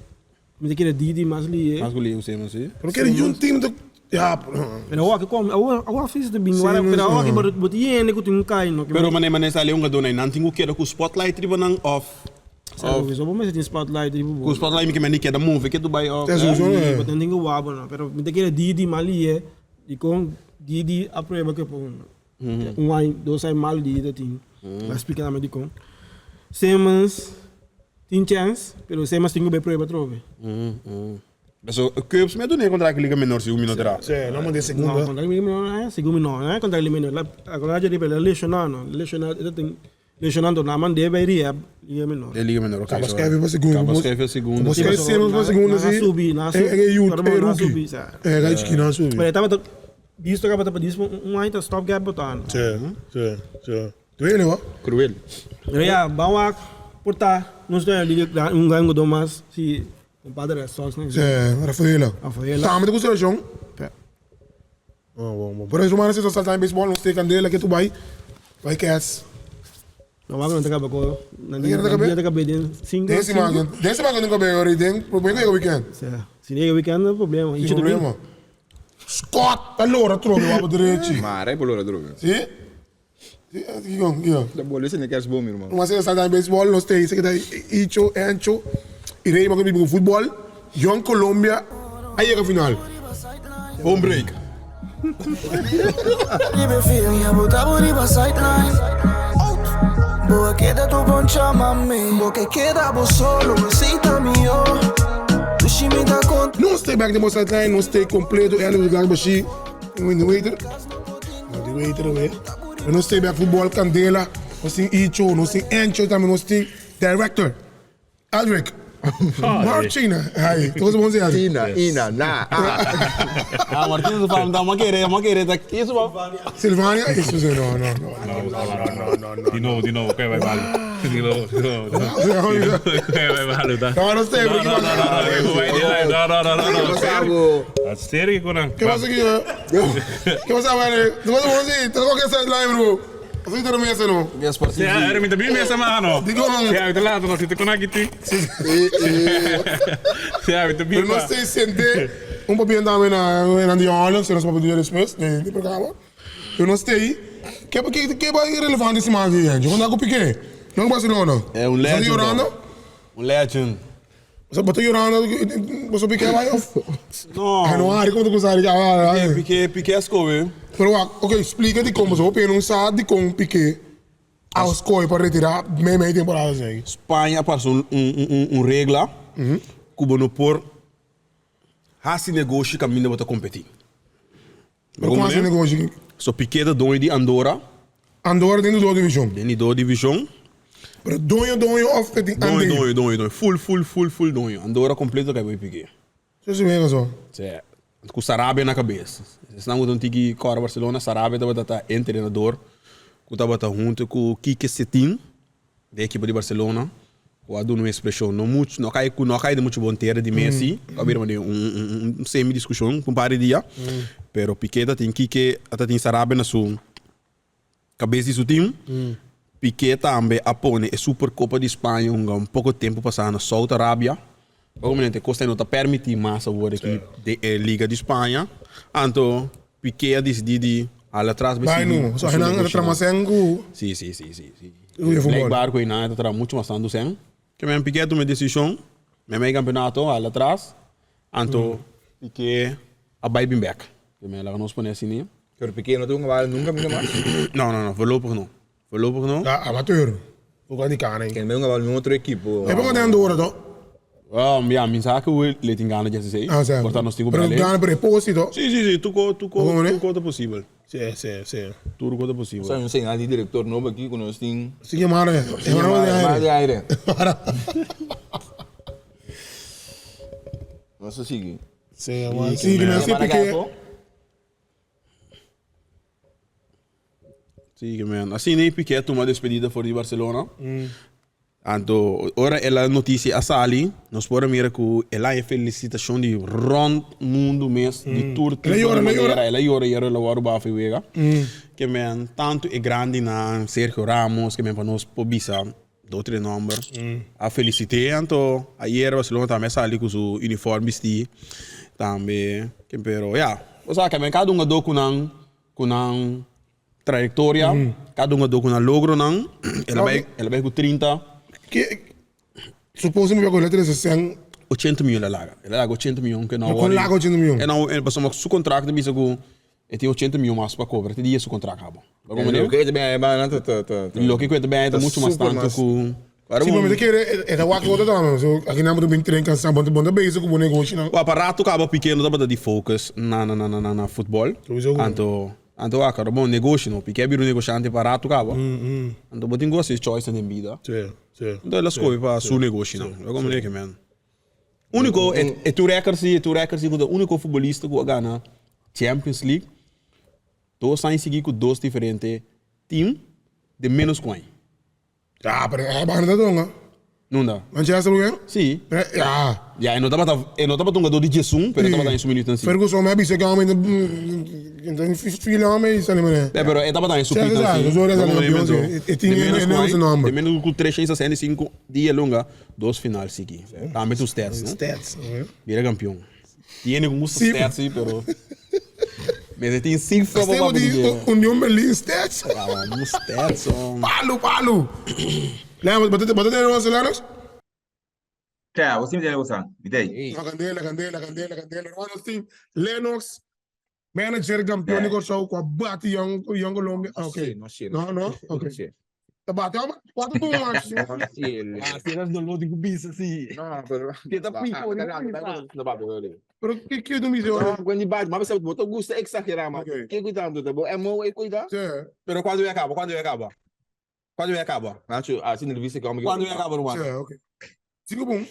mi ta kere Didi mas lihe. Mas ku lihe ku Simmons, si. Pero kere yun team ta, ya. Pero awor aki kom, awor awor afis ta bin wara, pero awor aki bo bo tin hende ku tin un kai no. Pero mane mane sali un gadó nan tin ku keda ku spotlight riba nan of Sa sowieso bo mester tin spotlight riba bo. Ku spotlight mi ke mane keda move ke Dubai of. Sa sowieso eh. Bo tin ku wak bo no, pero mi ta kere Didi mas lihe, dikon Didi a prueba ke por un. Un aña, dos aña malu di ida tin. Bo a splika tambe dikon. Simmons tin chèns, pero Simmons tin ku bai prueba atrobe. Paso Cubs mi a duna e kontrakt liga menor segun mi no ta. Sí, no manda e segunda. No, kontrakt liga menor no, segun mi no, no e kontrakt liga menor. La kontrakt dje riba el a lesioná no, lesioná e ta tin lesioná anto nan a mand'é bai rehab liga menor. E liga menor, ok. Kaba skèf pa segunda. Kaba skèf pa segunda. Kaba skèf semos pa segunda si. Nan a subi, nan a subi. E youth, e rookie. E gai chikí nan a subi. Pero e tabata bisto kaba ta pa dis un aña ta stop gap botá no. Sí, sí, sí. Duele ho. Cruel. Pero ya, ban wak por ta nos ta liga un gran jugador mas si compadre Red Sox Sí, Rafaela. Rafaela. Tambe ta ku selekshon. Sí. Oh, bon, bon. Pero rumana si nos salta en baseball, nos te candela ke tu bai. Bai Cats. No wak no ta kaba ko. Nan Nan ta kaba? ta kaba den 5. Den siman, den siman no kaba ori den problema yega weekend. Sí. Si yega weekend no problema. Sin problema. Scott ta lora trobe wak derechi. Mare por lora trobe. Sí? Kiko, kiko? Ta bolbe sende kerstboom, mi hermano. Nos a salta baseball, nos te dice que ta Icho, Encho y Rey que bibi futbol. Young Colombia a yega final. Home break. Nos te back den bo sideline, nos te completo, Elvis Blanco Bashi, waiter. No di waiter we. Pero nos tin bek futbol Candela, nos tin Icho, nos tin Encho tambe nos tin director Aldrick. Mark China. Ai, tur cosa bon si Aldrick. Ina, ina, na, a. Ah, Martino su fam, ta, kere, ma kere ta ki su fam. Silvania, eso sí, no, no, no, no, no, no, no. Di nobo, di nobo, ke bai balu. Di nobo, di nobo. Ke bai balu ta. No, no sé, No, no, no, no, no, no, no, no, no, no, Pasa bo. Serio ku nan. Ke pasa ki? Ke pasa wene? Tu pasa bon si, tu koke sideline bro. Así te mesa no. Sí, era mi también mesa mano. Digo no. Sí, ahorita lato no, si te con aquí ti. Sí, ahorita Pero no se siente un poco bien también na di Holland, se nos papia dia después de de programa. Pero no stay. Ke ke ke ba irrelevante si mas di Angie? Cuando ku Piqué? No Barcelona. É un legend. Está llorando? Un legend. Bo ta yorando boso Piqué bai of? No. Ay no hari como ta cusa hari Piqué, Piqué, Piqué a scohe. Pero wak, ok, splica dicon boso hopi no sa dicon Piqué a scohe pa retira mei mei temporada esey. Spaña a pasa un un un regla cu bo no por haci negoshi caminda bo ta competi. Pero con haci negoshi? So Piqué ta doño di Andorra. Andorra den di dos division. Den di dos division. Pero doño doño of ta tin Doño doño doño doño full full full full doño. Andorra completo ta kai Piqué. So si wega so. Si. Cu Sarabia na cabes. Esnan cu ta un tiki cora Barcelona, Sarabia tabata ta entrenador cu tabata hunto cu Quique Setien. Den ekipo di Barcelona ku a duna un ekspreshon no muchu no kai ku no a kai den muchu bon tera di Messi ku a bira manera un un semi diskushon un par di dia pero Piqué ta tin Kike a ta tin Sarabia na su kabes di su team Piqué tambe a pone e superkopa di Spaña hunga un poko tempu pasá na Saudi Arabia Obviamente e kos no ta permití mas awor aki den e liga di Spaña anto Piqué a disidí di hala atras bai Bai sigui no, ku so su einan negoshi traha nan. mas sèn ku Sí, sí, sí, sí, sí. Goeie voetbal. Blijkbaar ku einan e ta traha muchu mas tantu sèn. Ke men Piqué a tuma e desishon, men e kampeonato hala atras, anto Piqué a bai bin bèk. Ke men laga nos pone asina. Pero Piqué no ta hunga bal nunka minda mas? No, no, no, voorlopig no. Voorlopig no. Ja, amateur. Ook al die kan. Ken me hunga bal un otro equipo. E pongo den Andorra toch? Um, ja, mi sa ku le tin gana dje sei. Ah, sa. Porta nos tin ku Pero bel. gana per deposito. Sí, sí, sí, tuko, tuko, Como ne? tuko ta posibel. Sí, sí, sí. Tuko ta posibel. Sa un señal di director nobo aki ku nos tin. Sin llamar, eh. Llamar de Llamar de aire. aire. Nos ta sigui. Sí, man. Sí, que me hace pique. Sí, que man. Asina ei Piqué a tuma despedida for di Barcelona. Anto, ora e la noticia a sali, nos por a mira cu el a e felicitacion di rond mundo mes, di tur tipo El a yora, di el a yora. manera. El a yora, yora, el a wòrdu bafa i wega. Ke men, tantu e grandinan, Sergio Ramos, ke men pa nos por bisa dos tres nomber, a felicit'é. Anto, ayer Barcelona tambe a sali cu su uniform bisti tambe. Ke pero, ya, osea, ke men cada un a do cu nan Ku nan trayektoria, kada un a do ku nan logronan, el a bai, el a bai ku 30. Ke, supose mi bai ku el a trese sen. 80 mion el a laga. El a laga 80 mion ke no Pero kon laga 80 mion? E no, pasobra su kontrakt ta bisa ku e tin 80 mion mas pa kobra te dia su kontrakt habo. Loke e ta bini bana ta ta ta. Loke ku e ta bini ta muchu mas tantu ku. Si, pero mi ta kere e ta wak otro tambe. So aki nan bo ta bin tren kansa, bo ta bezig ku bo negoshinan. Wak, pa rato kaba Piqué no tabata di focus na na na na futbol. Sowieso ku no. Anto anto wak, bon negoshi no, Piqué a bira un negoshante pa rato kaba. Anto bo tin ku hasi choice den bida. Si, si. Anto el a skohe pa su negoshinan. Wak como neke man. Uniko e tur record si, e tur record si ku ta uniko futbolista ku a gana Champions League dos aña sigui ku dos diferente team den menos ku aña. Ya, pero e banda ta donga. Nunda? Manchester ku ken? Si. Ya. Ya, e no tabata, e no tabata un gador di djesun, pero e tabata den su minuutnan si. Ferguson me a bisa ku ame fila ame i sali manera. Ya, pero e tabata den su pitnan si. Sa, sa, sa, sa, e tin e negocio nomber. Den menos ku 365 dia lunga, dos final sigui. Tambe tu stats, no? Stats, ok. Bira kampion. Tiene ku gusta stats si, pero mester tin cifra pa papia di dje. Union Berlin stats. Vamos stats. Palu, palu. Lennox, bo ta tene nos, Lennox? Cha, bo siempre tene bosan. Mi tei. No, candela, candela, candela, candela. Hermano, nos tin Lennox, manager campeón di Kòrsou, ku a bati Young, Young Colombia. Ah, ok. No, no, No, no, ok. Ta bati ome? Cuatro por un macho. Ah, si eras dolor di bisa si. No, pero Ke ta pico di bisa. No papi, sorry. Pero ke ke tu bisa ora? No, quando bate, mas bo ta gusta exagera, ma. Ke cuidando ta bo emo e cuida? Sí. Pero cuando e acaba? Cuando e acaba? Cuando e acaba? Nacho, así no viste que homem. Cuando e acaba, ruman? Sí, ok. Cinco pun.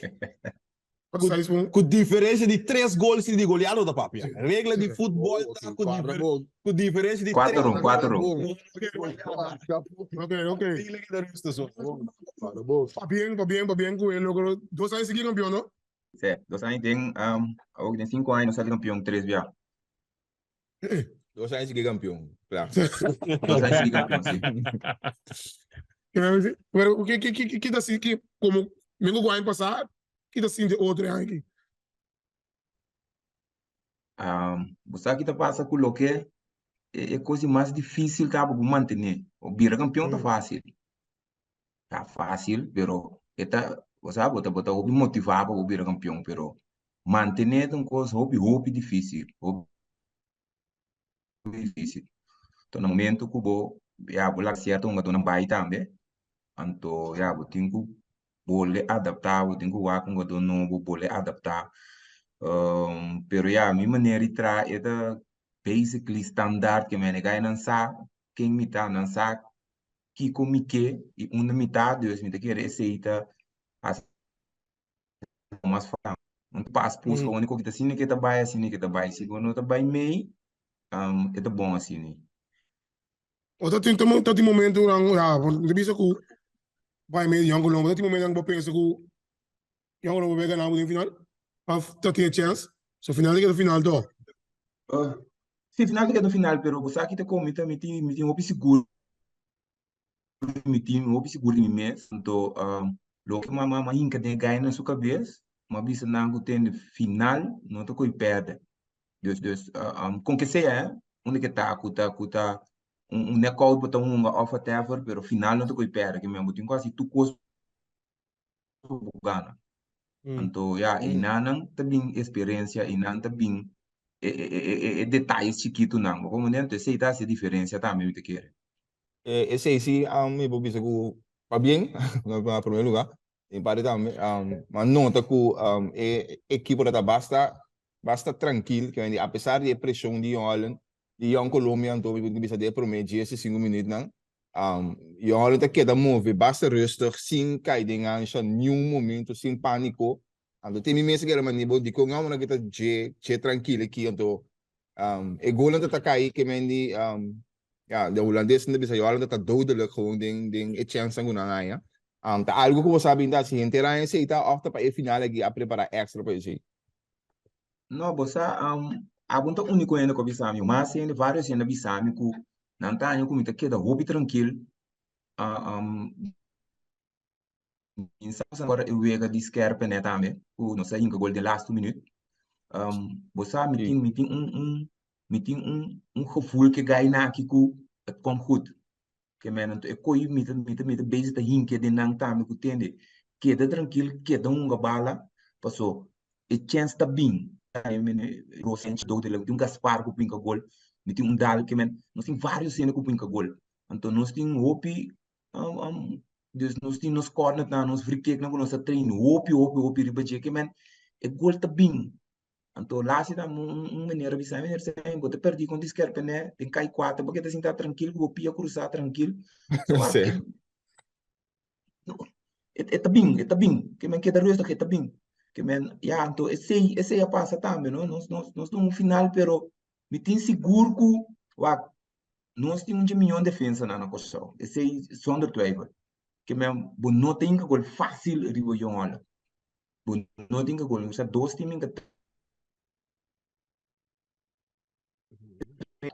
Cuatro seis pun. Ku diferensia di tres gol si di goleado ta papia. Regla di futbol ta ku ku diferensia di tres. Cuatro, cuatro. Ok, ok. Pabien, pabien, pabien ku e logro dos aña sigui kampion, no? Sí, dos aña den, awor den cinco aña nos sali kampion tres bia. Dos aña sigui kampion, kla. Dos aña sigui kampion, si. Pero ki ki ki ki ta si ki komo mengo ku aña pasá ki ta sinti otro e aña aki? Bo sa ki ta pasa ku loke e kos di mas difísil ta pa bo mantené. Bira kampion ta fásil. Ta fásil, pero e ta, bo sa, bo ta bo ta hopi motivá pa bo bira kampion, pero Mantené ta un kos hopi hopi difísil, hopi difísil. Anto na momento ku bo ya bo laga sierto hungadónan bai tambe, anto ya bo tin ku bolbe adaptá, bo tin ku wak un hungadó nobo, bolbe adaptá. Pero ya mi manera di traha e ta basically standaard ke mene gai nan sa ken mi ta, nan sa kiko mi ke i unda mi ta, dus mi ta kere esei ta hasi. mas fácil. Un pas busca mm. único que ta asina que ta bai asina que ta bai. Si bo no ta bai mei, um, e ta bon asina. O ta tin ta tin momento nan ya, bo bisa ku bai mei Jong Colombo, ta tin momento nan bo pensa ku Jong Colombo bai gana bo den final? Of ta tin e chance? So final ta keda final to. Uh, si final ta keda final, pero bo sa ki ta komi ta mi tin mi tin hopi sigur mi tin hopi sigur di mi mes, anto loke mi a hinka den e gai na su kabes, mi a bisa nan ku te final no ta ko'i pèrdè. Dus, dus, kon ke sea, unda ke ta, ku ta, ku ta un nèkout bo ta hunga òf whatever, pero final no ta ko'i pèrdè, ke men bo tin ku hasi tur kos pa bo gana. Anto, ya, einanan ta bin eksperensia, einan ta bin e detayes chikitunan, bo comprende? Anto esei ta hasi e diferensia tambe mi ta kere. Esei si mi por bisa ku pabien na primer lugar di mi parti tambe mi a nota ku e ekipo ta basta basta trankil apesar di e preshon di Jong Holland di Jong Colombia anto mi por bisa den e prome dies i sinku minütnan Jong Holland ta keda move basta rustig sin kai den ansha niun momento sin paniko anto te mi mes a keda mandi bo dikon nan a kita dje dje trankil aki anto e golnan ta ta kai ke men di Ya, de hulandesnan ta bisa Jolanda ta dodelijk gewoon den den e chènsnan ku nan haña. Ta algu ku bo sa bin ta hasi henter aña esei ta òf ta pa e final aki a prepará èkstra pa esei? No, bo sa, abo no ta úniko hende ku a bisa mi. Mas hende, vários hende a bisa mi ku nan ta haña ku mi ta keda hopi trankil. Mi sa ora e wega di skèrpènè tambe, ku nos a hinka gol den lastu minüt. Bo sa mi tin mi tin un un mi tin un un gevoel ke gai na aki ku het komt goed. Ke men anto e koi mi ta mi ta mi ta bezig ta hinka den nan tambe ku tende keda trankil, keda hunga bala, paso e chèns ta bin. Mi tin un Gaspar ku pinka gol, mi tin un Dal ke men nos tin vários hende ku pinka gol. Anto nos tin hopi. Dus nos tin nos cornernan, nos free kicknan ku nos ta train hopi hopi hopi riba dje ke men e gol ta bin. Anto lasi ta un un meneer a bisa mi, meneer Stein, bo ta perdí kontra di Skerpene den kai kuater, bo ke ta sinta trankil ku bo pia krusá trankil. So Sí. E e ta bin, e ta bin, ke men keda rustig, e ta bin. Ke men, ya, anto esei esei a pasa tambe, no? Nos nos nos ta un final, pero mi tin sigur ku wak Nos tin un dje miyon defensanan na Kòrsou, esei zonder twijfel. Ke men bo no ta hinka gol fásil riba Jong Holland. Bo no ta hinka gol, mi sa dos team hinka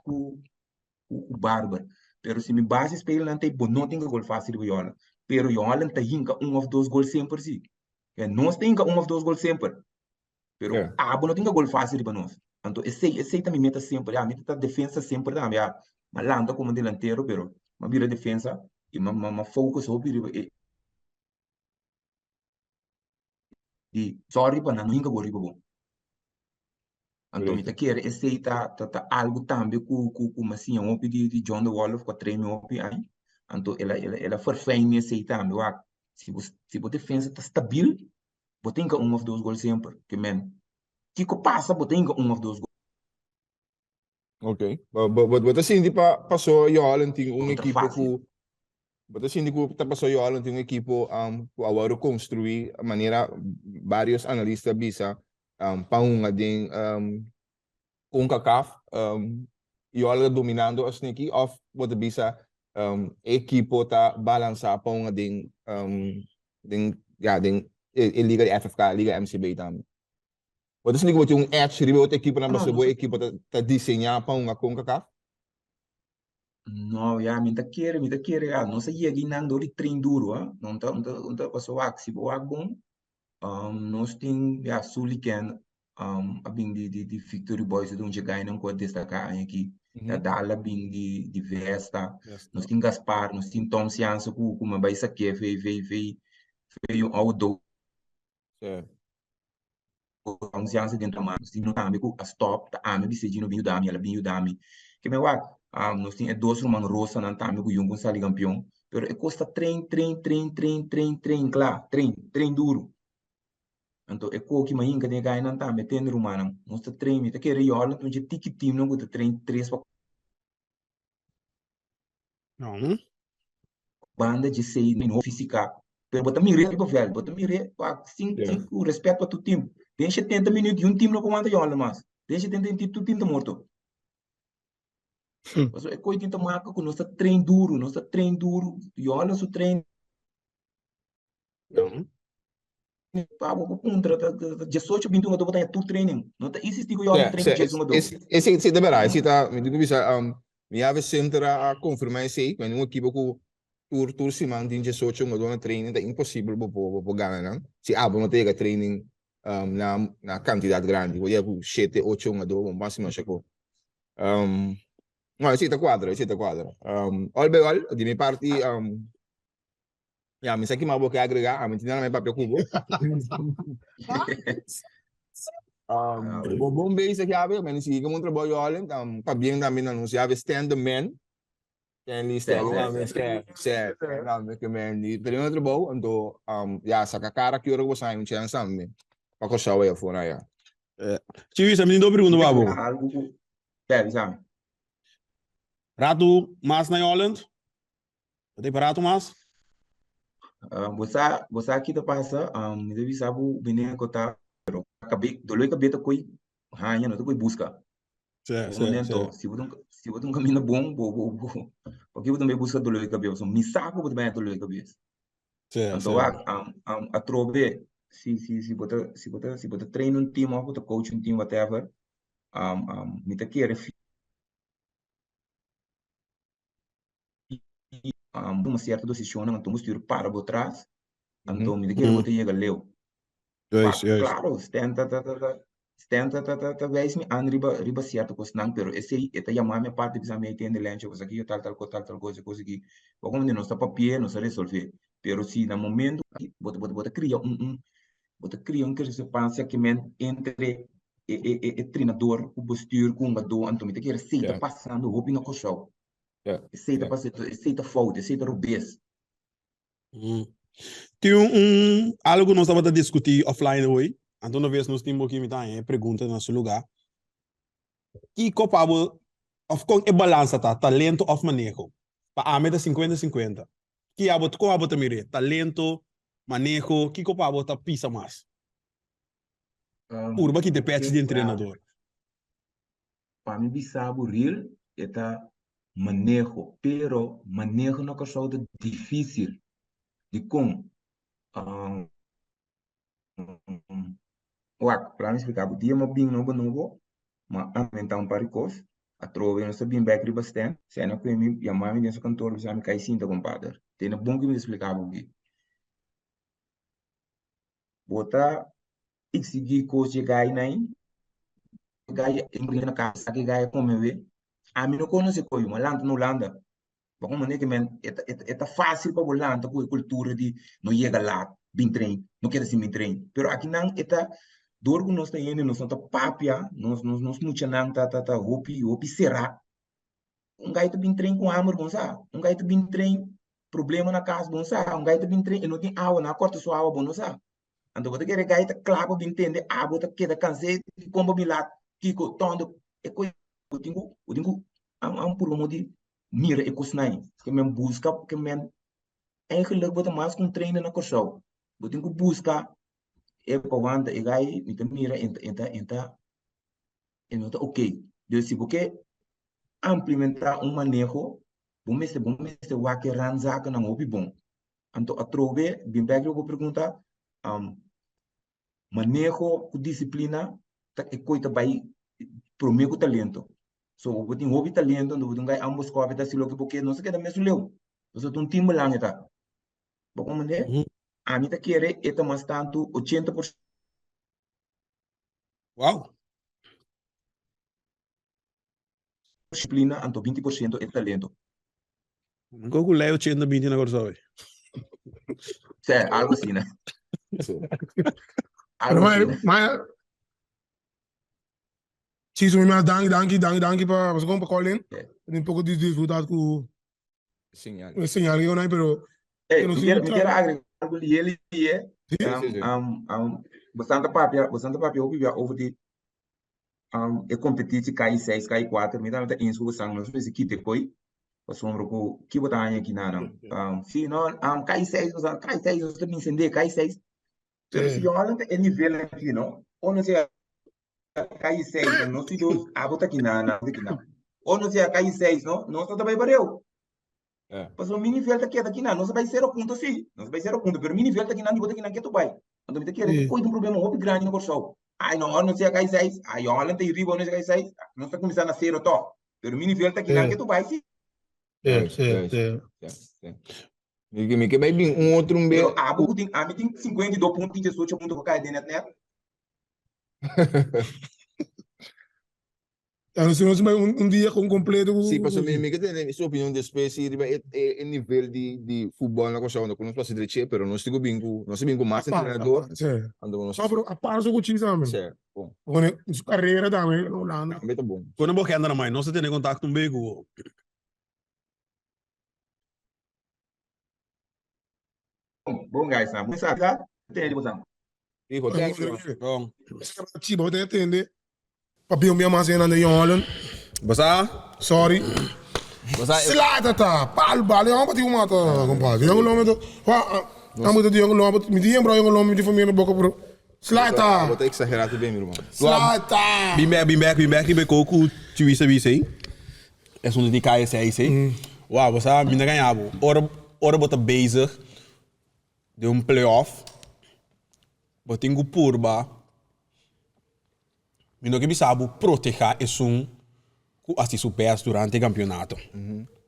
ku ku Barber. Pero si mi base spelenan ta bo no ta hinka gol fásil riba Jong Holland. Pero Jong Holland ta hinka un òf dos gol semper si. Nos ta hinka un òf dos gol semper. Pero Yeah. abo no tin gol fácil riba nos. Anto esei, esei ta mi meta semper. Ya, mi ta defensa semper tambe. Ya, ma lanta como delantero, pero ma bira defensa y ma, ma, ma focus hopi riba e di sorry pa nan no hinka gol riba bo. Anto mi ta kere esei ta, ta, ta algo tambe ku, ku, ku mi a siña hopi di, di John de Wolf, ku a train mi hopi ai. Anto el a, el a, el a verfijn mi esei tambe. Wak, si bo, si bo defensa ta stabil, Bo tin ka un of dos gol semper. Ke men, kiko pasa bo tin ka un of dos gol. Ok. Bo, bo, bo, bo ta sinti pa paso Johan tin un Contra equipo fácil. ku bo ta sinti ku ta paso Johan tin un equipo um, ku a wòrdu konstruí manera varios analista bisa um, pa hunga den um, Concacaf um, Johan ta dominando asina aki of bo ta bisa um, e equipo ta balansá pa hunga den um, den ja den e, e liga di FFK, liga MCB tambe. Bo ta sinti ku bo tin un edge riba otro ekiponan No, pasobra bo nos ekipo ta ta diseñá pa hunga Concacaf? No, ya, mi ta kere, mi ta kere, ya, nos a yega einan dor di train duro, ah. No ta, no ta, no ta paso wak, si bo wak bon, um, nos tin, ya, Sully Ken, um, a bin di, di, di Victory Boys, e un dje gainan ku a destaká aña aki. Ya Dal a bin di, di Vesta. Nos tin Gaspar, nos tin Tom Siansa ku, ku mi a bai saké vei, vei, vei, vei un oudo. Sí. Confiansa den ta nos tin tambe ku a stop ta ami bis'é Gino bin yuda mi, el a bin yuda mi. Ke men wak, nos tin e dos ruman Rosanan tambe ku yun ku sali kampion, pero e kos ta train, train, train, train, train, train kla, train, train duru. Anto e koki mainka den e gainan tambe tende rumannan, nos ta train, mi ta kere yòrda ta un dje tiki teamnan ku ta train tres pa. Banda dje sei no fisica pero bo ta mir'é riba veld bo ta mir'é pa sin sin ku respet pa tur team den shetenta minuut yun team no por wanta yònde mas den shetenta minuut tur team ta morto pasobra e koi tin ta marka ku nos ta train duru nos ta train duru yònde su train. Pa bo por puntra ta diesocho binti un bo ta haña tur training. No ta insistí ku yo train ku djes un adó. Esei ta berdad, esei ta, mi tin ku bisa, mi Aves Center a konfirmá esei, ku un ekipo ku tur tur siman tin diesocho un adó na training ta imposibel bo por bo por gana nan si abo no ta yega training na na kantidat grandi. Bo yega ku shete ocho un adó bo mas masha ku. No, esei ta kuadra, esei ta kuadra. Ol by ol, di mi parti. Ya, mi sa ki mas bo ke agregá, ami tin nada mai papia ku bo. Um, bo bon bezig yabe, mi a sigui ku un trabou Yolen, um, pabien tambe na nos yabe Stan the Man. Stanley, Stanley tambe, Stan, Stan, Stan tambe ke men di tremendo trabou, anto, um, ya, saka kara ki ora ku bo sa haña un chèns tambe pa Kòrsou aya afó na ya. Chiwis, ami tin dos pregunta pa bo. Algu ku, Dale, bisa mi. Ratu mas na Yolen? Bo ta prepara mas? Bo sa, bo sa ki ta pasa, mi ta bisa bo bini kota, pero kabe, dolor di kabes ta koi haña, no ta koi buska. Sí, Bo sí, momento, sí. si bo ta un, si bo ta un kaminda bon, bo, bo, bo, paki bo ta bai buska dolor di kabes? Pasobra mi sa ku bo ta bai haña dolor di kabes. Sí, Anto sí. wak, atrobe, si, si, si bo ta, si bo ta, si bo ta train un team òf bo ta coach un team, whatever, mi ta kere tuma sierto desishonnan anto bo stuur para bo tras, anto mi ta kere bo ta yega leu. Juist, juist. Claro, Stan ta ta ta Stan ta ta ta ta wijs mi aan riba riba sierto kosnan, pero esei e ta yama mi aparte bisa mi tende Lencho, kos aki tal tal kos tal tal kos e kos aki. Bo komo nos ta papia nos ta resolve, pero si na momento bo ta bo ta kria un un bo ta kria un discrepancia ke men entre e e e e trenador ku bestuur ku hungadó, anto mi ta kere esei ta pasando hopi na Kòrsou. Ja, Esei ta ja. pasa, esei ta fout, esei ta robes. Tin un algo ku nos tabata diskutí offline hoy, anto una vez nos tin bo aki mi ta haña e pregunta na su lugá. Kiko pa bo òf kon e balansa ta, talento òf maneho? Pa ami ta sinkuenta sinkuenta. Ki abo kon abo ta mir'é? Talento, maneho, kiko pa abo ta pisa mas? Purba kita e pèchi di entrenador. Pa mi bisa bo real e ta maneho, pero maneho na Kòrsou ta difísil. Dikon? Wak, laat mi splika bo. Dia mi a bin nobo nobo, mi a aumenta un par di kos. Atrobe nos ta bin bek riba stand. Sena ku mi yama mi den su kantor bisa mi kai sinta kompadre. Tene bon ku mi ta splika bo aki. Bo ta eksigí kos dje gai nai, gai a na kasa ke gai a kome we. Ami no konosé koyo, mi a lanta na Hulanda. Bo comprende ke men e ta e ta fácil pa bo lanta ku e kultura di no yega laat bin train, no keda sin bin train. Pero akinan e ta dor ku nos ta hende nos no ta papia, nos nos nos muchanan ta ta ta hopi hopi será. Un gai ta bin train ku hamber bon sa, un gai ta bin train problema na kas bon sa, un gai ta bin train e no tin awa, nan a kòrta su awa bo no sa. Anto bo ta kere gai ta kla pa bin tende abo ta keda kans'é dikon bo bin laat kiko tònde e kos bo tin ku bo tin ku a purba modo di mira e kosnan ei. Ke men buska ke men eigenlijk bo ta mas ku un trainer na Kòrsou. Bo tin ku buska e pa wanta e gai mi ta mira e ta e ta e ta e no ta oké. Dus si bo ke amplimentá un maneho bo mester bo mester wak e randzakennan hopi bon. Anto atrobe bin bek riba bo pregunta maneho ku disiplina ta e koi ta bai prome ku talento. So bo tin hopi talento anto bo tin gai ambos kopi ta hasi loke bo ke no sa keda mesun leu. Pasobra ta un tim belang e ta. Bo komprende? Ami ta kere e ta mas tantu ochenta por. Wow! Disciplina anto 20% e talento. Nunca ku lei 80 20 na Kòrsou e. Sè, algo asina. Algo asina. Maar, Chiso, mi mas danki, danki, danki, danki pa pa pa call in. Un poco di dificultad ku Señal. e señal que hay, pero Hey, Pero mi si quiero, no mi tra- quiero agregar algo lié, lié. Sí, sí, sí. Um, um, bastante papia, bastante papia hopi bia over di um, e competitie KI6, KI4, mi tambe ta eens ku bosan, nos mester kita e koi, pasobra ku ki bo ta haña aki na nan. Um, si no, um, KI6, bosan, KI6, nos ta bin sende, KI6. Pero si Holland ta e nivel aki, no? O no sea KI6, nos di dos, abo ta aki na, na, aki na. O no sea KI6, no? Nos no ta bai bareu. Pasobra mi nivel ta keda akinan, nos a bai sero punto sí, nos a bai sero punto, pero mi nivel ta akinan, di bo ta akinan ketu bai. Anto mi ta kere ku koi ta un problema hopi grandi na Kòrsou. Ai no, ora nos yega kai seis, ai Holland ta riba, ora nos yega kai seis, nos ta kuminsá na sero tòg. Pero mi nivel ta akinan ketu bai sí. Mi ke bai bin un otro un be. Pero abo ku tin, ami tin 52 punto, tin 18 punto ku kai den nèt nèt. Anto si nos bai un dia con completo cu. Sí, pasobra mi mi ke tene su opinion despues sí riba e e nivel di di futbol na Kòrsou ku nos por hasi drechi pero nos tin ku bin ku nos a bin ku mas entrenador anto nos. No pero apart su ku Chis tambe. Sí, bon. Pone su carrera tambe na Hulanda. Tambe ta bon. Kono bo kende na mai? Nos a tene kontakto un be ku bo. Bon guys, nan. Bo sa tende di bosan. Hijo, thanks man. Bon. Chi bo ta tende. Papi un bia mas ena de Holland. Bo sa? Sorry. Bo sa? Sla ta palo balo yon pati mata compadre. Yon lombe to. Wa amo to yon lombe mi di bro yon lombe mi di familia na boca bro. Sla ta. Bo ta exagera te ben mi ruman. Sla ta. Bin bek bin bek bin bek riba e koku Chiwisa bisa ei. Esun di KSA ei. Wa bo sa mi na gaña bo. Ora ora bo ta bezig den un playoff bo tin ku purba Mi no ke bisa bo proteha esun ku hasi su best durante e kampionato.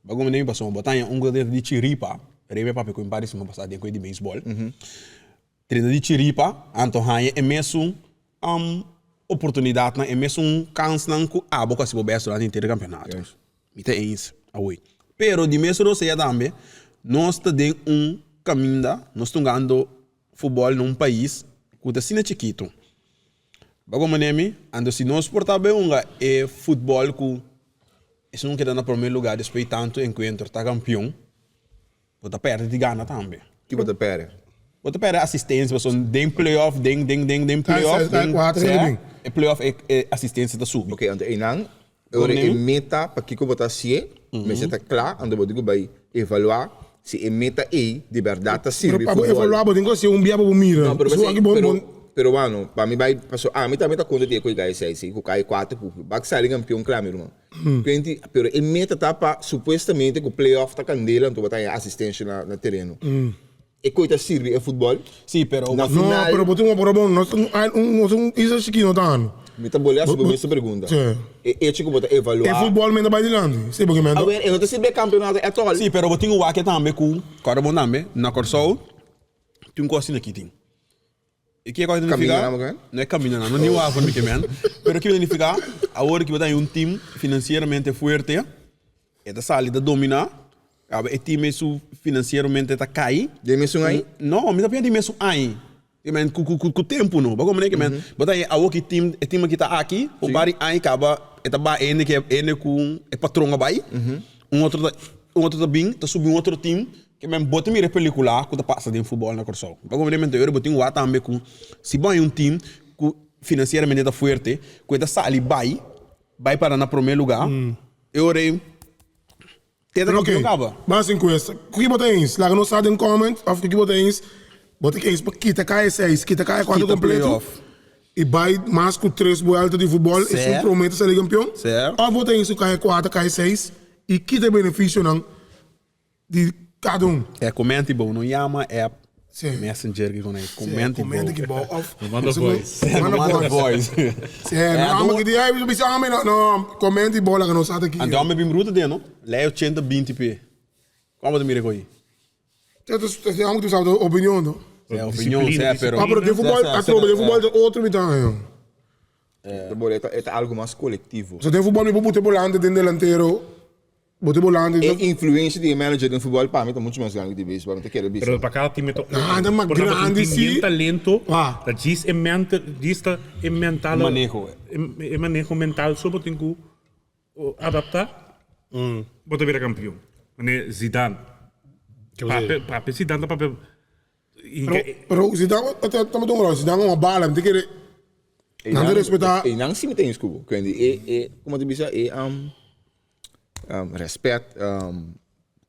Bo a komprende mi pasobra bo ta haña un ku ta trata di chiripa, rei papia ku mi par di siman pasá den ku e di beisbòl, trata di chiripa anto haña e mesun oportunidatnan, e mesun kansnan ku abo ku hasi bo best durante henter e kampionato. Mi ta eens awor. Pero di mes rosea tambe nos ta den un kaminda, nos ta hungando futbòl na un pais ku ta asina chikitu. Bo komprende mi? Anto si nos por ta bay hunga e futbol ku esun keda na prome lugar despues di tantu enkuentro ta kampion, bo ta perde di gana tambe. Ki bo ta perde? Bo ta perde asistencia pasobra den playoff den den den den playoff den sea e playoff e e asistencia ta subi. Ok anto einan ora e meta pakiko bo ta hacié mester ta cla anto bo tin cu bay evalua si e meta ey di berdad ta sirbi Pero pa bo futbol. evalua bo tin cu hacié un bia pa bo mira. No pero Su aki bo pero bo pero wano pa mi bay pasobra ami tambe ta contra di e cu e guy esey si cu cay cuater cu bak sali campeon cla mi ruman. Kuenti, pero e meta ta pa supuestamente ku playoff ta kandela anto bo ta haña asistencia na na tereno. E koi ta sirbi e futbol? Sí, pero Na No, final pero bo tin un pero bon, nos un un nos un isla chikí no ta ando. mi ta bolbe hasi Bo bo bo mes pregunta. Sí. E hecho ku bo ta evalua. E futbol men ta bai dilanti. Sí, porque men ta. Awer, e no ta sirbi e kampeonato at all. Sí, pero bo tin un wak tambe ku, kòrda bon tambe, na Kòrsou tin un kos asina aki tin. E ke kos Camino significa? nan bo ke? No e camino nan, no ni waf mi ke men. Pero kiko significa? Awor ki bo ta un team financieramente fuerte, e ta sali ta domina, aba e team e su financieramente ta kai. Den mesun ai? No, mi ta papia di mesun ai. Ke men ku ku ku tempo no, bo comprende ke men? Bo ta awor ki team, e team aki ta aki, un par di ai kaba e ta bai ene ke ene ku e patron a bai, un otro ta un otro ta bin ta subi un otro team. Ke men bo ta mira e pelikula ku ta pasa den futbòl na Kòrsou. Pa komprende mente ora bo tin wak tambe ku si bo hay un team ku finansieramente ta fuerte, ku e ta sali bai, bai para na promé lugá, e ora ei te ta Pero kampion oke, kaba. ban hasi enkuesta. Ku ki bo ta eens? Laga nos sa den comment òf ku ki bo ta eens. Bo ta eens pa kita kaya seis, kita kaya kuater Kita kompleto playoff. i bai mas ku tres buelta di futbòl esun Sè. promé ta sali kampion? Sè. Òf bo ta eens ku kaya kuater, kaya seis i kita e benefisionan Di cada un. E comenti bo, no yama app, Sí. messenger ki konai, Sí, comenti bo. comenti ki bo of No manda voice. No manda voice. Sí, no amo ki di ay bisa ame no, no, comenti bo laga nos ata ki. Anto ame bim ruta den no, lei 80 20 pe. Como ta mira koi? Te te te amo ki sa opinion no. Sí, opinion, sí, pero. Ah, pero den futbol, atrobe den futbol ta otro mi ta haña. De bole e ta algo mas colectivo. So den futbol mi por buta e volante den delantero. Bo ta bolando E influencia di e manager den futbol pa mi ta mucho mas grandi ku di beisbol, mi ta kere bisa. Pero pa cada team e ta otro. Ah, ta mas Por ejemplo, grandi un team bien si. talento, Ah. ta djis e mental, djis ta e mental. E maneho. E, e maneho mental so bo tin ku adapta, bo ta bira campeon. Mane Zidane. Papia, papia Zidane ta papia. Pero, pero Zidane, ta, ta, ta, Zidane uma bala, mi ta kere. Nan ta respeta. E nan si mi ta eens ku bo. Kuendi e, e, como ta bisa, e um, um, respet, um,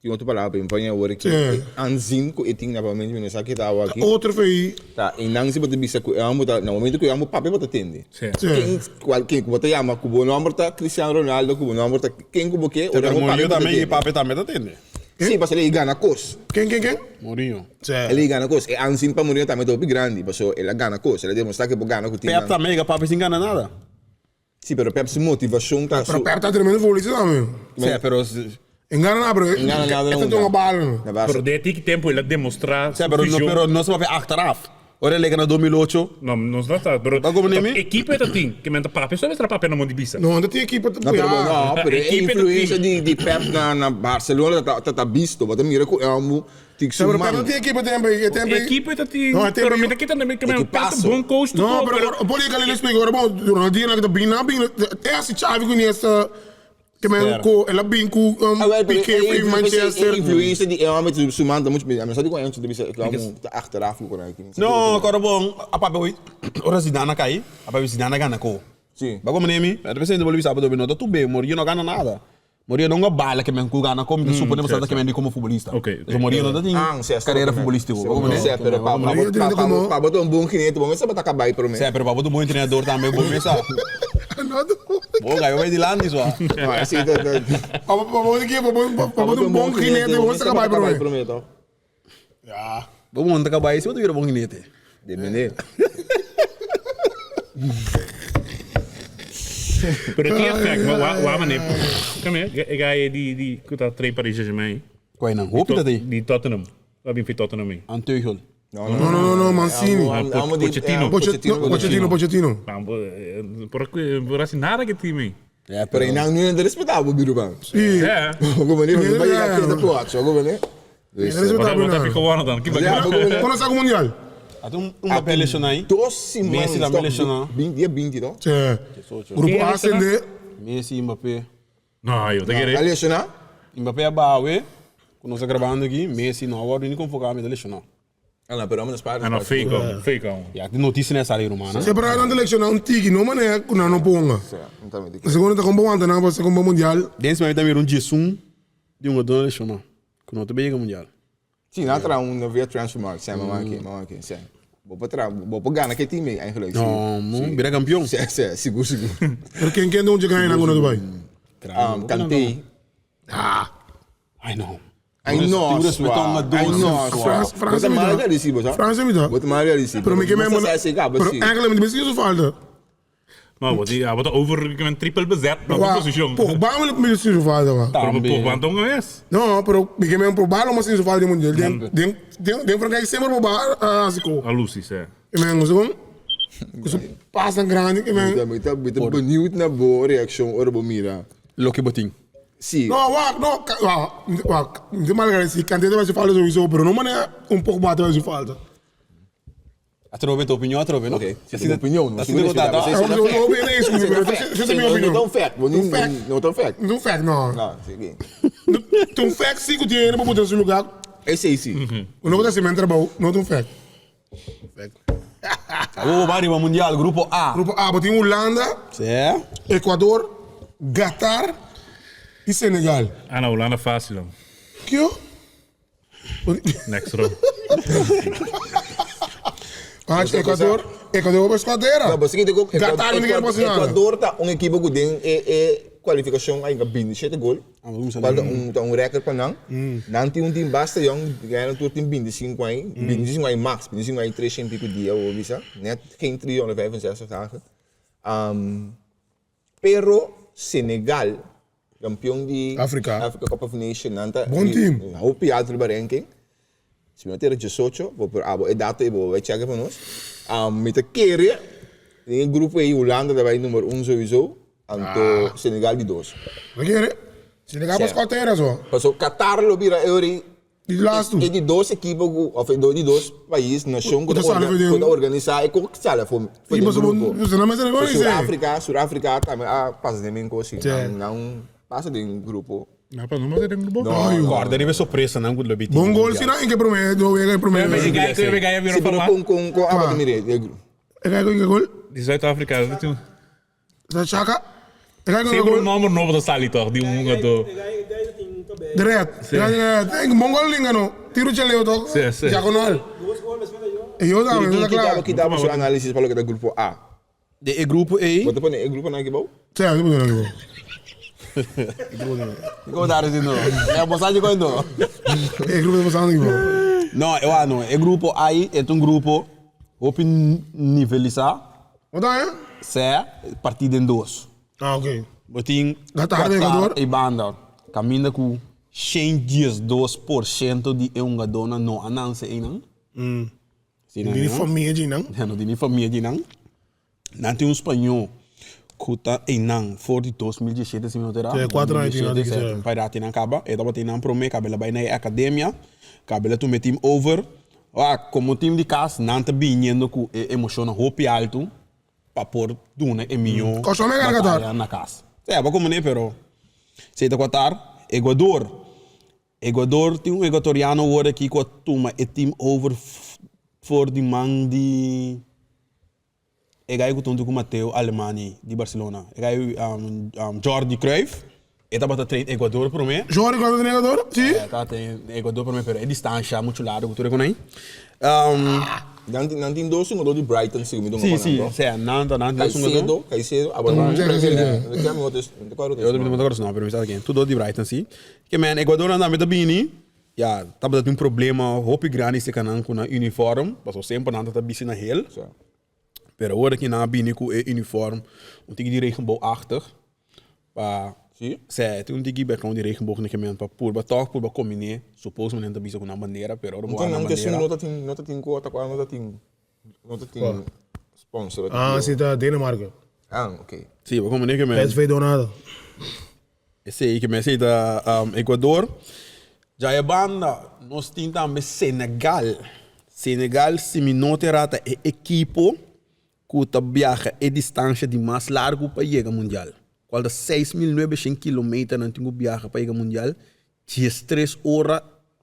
tin otro palabra pa mi paña awor aki. Sí. E aanzien ku e tin na momento mi no sa ke ta awa aki. Otro fei. Ta, e nan si bo ta bisa ku e homber ta, na momento ku e homber papia bo ta tende. Sí. Sí. Ken, cual, ken ku bo ta yama, ku bo nomber ta Cristiano Ronaldo, ku bo nomber ta ken ku bo ke, ora Pero bo papia Mourinho bo ta tambe, e tende. papia tambe ta tende. Sí, pasobra el gana kos. Ken, ken, ken? Mourinho. Sí. El gana kos. E aanzien pa Mourinho tambe ta hopi grandi, pasobra el a gana kos. El a demostra ke por gana ku Pep teamnan. tambe yega papia sin gana nada. Sí, pero Pep su motivacion ta Pero su. Pep ta tremendo futbolista tambe. Sí, pero En gana nada, pero En gana nada, e ta no toma gana. bala. Na base. Pero de tiki tempo el a demostra Sí, su pero no, vision. pero no se papia achteraf. Ora el a gana 2008. No, nos no ta, pero Ba como ta nemi? equipo ta tin, ke men ta papia, so mester papia na mon di bisa. No, anda tin equipo No, pero, no, pero e Equipo ta influencia tin. di, di Pep na, na Barcelona ta, ta, ta visto. Bo ta mira ku Elmo tik su Pero Pep man. no tin equipo tempo, e tempo. Equipo ta tin, No, e tempo pero mi ta kita na mi ke men Pep ta Equipazo. bon coach No, toko, pero pero por que le explico, ahora bom, Ronaldinho que ta bin na bin, é assim Xavi com Iniesta, que men ku el a bin ku um, Ah, wel, pero Piqué e van influ- Manchester. E influencia di Elmo met su man ta mucho. Mi sa di ku Elmo ta bisa, Elmo ta achteraf ku kon aki. No, koro bon, a papia oit. Ora Zidane a kai, a papia Zidane a gana ko. Sí. Ba como nemi? A repente bo bisa bo no ta tu be, Mourinho no gana nada. Mourinho no nga bala ke men ku gana ko, mi ta supone bo sa ke men di como futbolista. Ok, ok. So Mourinho no ta tin Ah, sí, carrera futbolístico. Ba como Sí, pero pa pa Mourinho pa tiene como- pa pa un bon jinete, bo mester ta cabai prome. Sí, pero pa bo un bon entrenador tambe bo mesa. No, Bo gallo bai dilanti so. No, sí, ta ta. Pa pa bo ki pa bo pa bo un bon jinete, bo sa cabai prome. prome to. Ja. Bo monta cabai si bo ta bira bon jinete. Depende. Pero tin effect, wa wa wa mane. Come here, e guy di di ku ta train Paris Saint-Germain. Kwai nan? Hopi ta tei. Di Tottenham. Wa bin fi Tottenham ei. An Tuchel. No, No, no, no, Mancini. Pochettino. Pochettino, Pochettino, Pochettino. Por por hasi nada ke team ei. Ja, Pero einan nu no ta respetá bo biru ban. Sí. Ja. Como ne, bo yega keda poacho, como ne. Dus, respetá Wat heb je gewonnen dan? Ki Ja, bo ne. Kono sa ku mundial? At un Mbappé lesioná ei. Dos simans. Messi tambe lesioná. Dia 20 to. Sí. Grupo A ascende. Messi, Mbappé. No, yo te kere. A lesioná? Mbappé a baha awe, ku nos ta grabando aki, Messi no a wòrdu ni konvoká, mi ta lesioná. Ah, no, pero amo spar. Ah, no, fake on, fake on. Ya, di noticia na sali ruman. Se para nan selecciona un tiki, no manera ku nan no ponga. Segundo ta kombo wanta nan pa se kombo mundial. Den semana ta mira un diesun di un jugador lesiona ku no ta bay yega mundial. Si, nan tra un via transfermarkt, sè, mama aki, mama aki, sè. Bo por tra, bo por gana ke team ei eigenlijk. No, mo bira campeon. Sè, sè, sigur, sigur. Pero ken ken ta un dje gana nan ku no ta bay? Kanté. Ah. Ay no. Ay no, swa. Ay no, swa. Frans mi ta. Frans mi ta. Bo ta mal realisi. Pero mi ke men Pero eigenlijk mi misschien zo falta. No, bo di, bo ta over een triple bezet na die position. Pogba mi misschien zo falta wa. Pero Pogba anto un es. No, pero mi ke men Pogba lo misschien zo falta mundial. Den den den den Frankrijk semper Pogba asiko. A lusi, se. Ik men zo Ku pas tan grandi ik men. Mi ta mi ta benieuwd naar bo reactie ora bo mira. Loke bo tin. Si. No, wak, no, wak, wak. Mi ta mal agradeci. Kanté ta haci falta sowieso, pero no manera un Pogba ta haci falta. Atrobe ta opinion atrobe, no? Ok, si ta opinion. Asina bo ta ta. Esa ta mi opinion. No ta un fact. No ta un fact. No ta un fact, no. No, si. Ta un fact si ku tin hende pa buta na su lugar. Esei si. Uno ku ta hasi men trabou, no ta un fact. Abo bo riba mundial, grupo A. Grupo A, bo tin Hulanda, Sí. Ecuador, Qatar y Senegal. Ah, no, Hulanda fácil. Hoor. Kio? Next round. Ah, Ecuador, Ecuador bo escuadera. No, bo siguiente ku Qatar no quiere pasar nada. Ecuador ta un equipo ku den e e kwalifikashon a 27 gol. Cual ta un ta un record pa nan. Nan tin un team basta yong, gana tur tin 25 aña, 25 aña max, 25 aña y 300 y pico dia bo bisa, net geen 365 dagen. Pero Senegal, campeon di Africa. Africa Cup of Nations, nan ta Bon team. Hopi alto riba ranking. Si mi no tera 18, bo por abo e dato ei bo bai check pa nos. Mi ta kere den e grupo ei Hulanda ta bai number un sowieso, anto Senegal di dos. Bo ta kere? Senegal pa scout tera so. Paso Qatar lo bira e ori Di lastu. E di dos ekipo ku of e di dos pais nashon ku ta organisa e kok sali for for den grupo. Sur-Afrika, Sur-Afrika tambe a pasa den men kos si. Nan pasa den grupo. No, pa no mas den grupo. No. Corda riba e sorpresanan ku lo bi tin. Bon gol si nan en ke prome do wega e prome. Si pero kon kon kon aba ta mira e grupo. E kai kon ke gol? Di Zuid-Afrika. Sa Chaka. E kai kon ke Sempre gol? un nomber nobo ta sali toch di un hungadó. De red. Bon gol linga no. Tiro chaleo toch? Si, si. Diagonal. E yo tambe, no ta kla. Kita bo su analisis pa loke ta grupo A. De e grupo ei. Bo ta pone e gruponan aki bou? Sí, bo ta pone aki bou. Como ta diciendo? Ya bo sa djikon ento? E grupo ta pasando aki bou. No, e wak no. E grupo ai e ta un grupo hopi nivelisá. Bo ta haña? Sè, partí den dos. Ah, ok. Bo tin Qatar den Qatar Ecuador. ei banda kaminda ku 112% di e hungadónan no a nanse einan. No tin ni famia dji nan. No tin ni famia dji nan. Nan tin un spañó ku ta einan for di 2017 si mi no ta erá. Sí, kuater aña tin nan tin ki Pa edad tin nan kaba. E tabata einan promé, kaba el a bai na e akademia, kaba el a tuma e team over. Wak, komo team di kas nan ta biniendo ku e emoshonnan hopi altu pa por duna e mihó Kòrsou mega na Qatar. bataya na kas. Sí, aba komo ne pero si ta Qatar, Ecuador. Ecuador tin un ecuatoriano awor aki cu a tuma e team over for di man di e guy cu ta hunto cu Mateo Alemany di Barcelona. E guy Jordi Cruyff, e tabata train Ecuador prome. Jordi Cruyff tabata train Ecuador? Si. E tabata train Ecuador prome pero e distancia mucho largo cu tur e con ay. Nan tin nan tin dos hungador di Brighton si mi dunga Si pa si nan to. sea nan ta nan tin dos hungador. Caicedo Caicedo abo Mm, nan sí, sí, sí. No te mi otro no te acuerdo Yo no me acuerdo su nombre pero mi sa ken. Tur dos di Brighton si. Ke men Ecuador nan tambe ta bini ya tabata tin un problema hopi grandi cerca nan cu nan uniform pasobra semper nan ta bisti na hel. Pero awor aki nan a bini cu e uniform un tiki di regenboogachtig pa Si? Sè, tin un tiki background di regenboog na kemen pa purba tòg purba kombiné suposamente nan ta bisa ku nan bandera pero ora bo Nton wak nan nan bandera. no ta tin no ta tin kota kua no ta tin no ta tin sponsor Ah, si ta Denemarken. Ah, ok. Si, bo kombiné kemen. PSV donado. Esei kemen esei ta Ecuador. Djaya banda nos tin tambe Senegal. Senegal si mi no ta erá ta e ekipo ku ta biaha e distansha di mas largu pa yega mundial, kual ta 6900 kilometer nan tin ku biaha pa yega mundial, diestres ora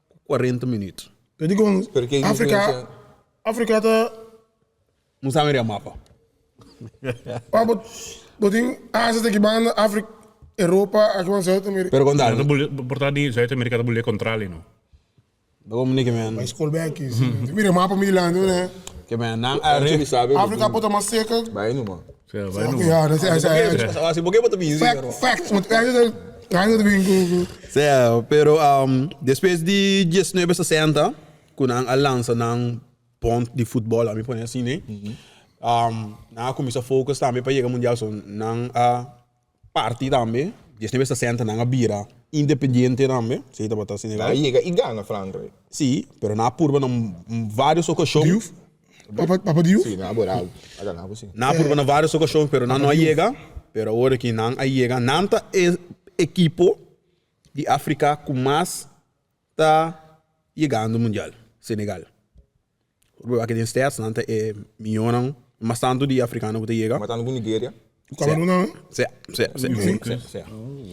ku kuarenta minüt. Pero dikon Pero ke Afrika, diferensia? Afrika ta No sa mira mapa. Pa bo bo tin Asia ta aki banda, Afrika, Europa aki banda Zuid-Amerika. Pero kon Ta bule, por ta di Zuid-Amerika ta bule kontrali no. Bo mene ke men. Bai skol bek ki. Mira mapa mi dilanti ne. Ke men nan a re. Afrika por ta mas seka. Bai numa. Sea, bai numa. Ya, dat is Asi bo ke bo ta bizi. Fact, fact. Want eigenlijk eigenlijk bin ku ku. Sea, pero despues di diesnuebe sesenta ku nan a lansa nan bond di futbol ami pone asina nan a kuminsa focus tambe pa yega mundial so nan a parti tambe diesnuebe sesenta nan a bira independiente tambe si tabata Senegal. Nan a yega i gana Frankrijk. Si pero nan a purba na varios ocasion. Diouf? Papa papa Diouf? Si nan a bora a gana bo si. Nan a purba na varios ocasion pero nan no a yega pero awor aki nan a yega nan ta e ekipo di Africa ku mas ta yegando mundial, Senegal. Ora bo wak den stats nan ta e miyonan mas tantu di afrikano ku ta yega. Mas tantu ku Nigeria. Cameroen nan? Si, si, si, si, si.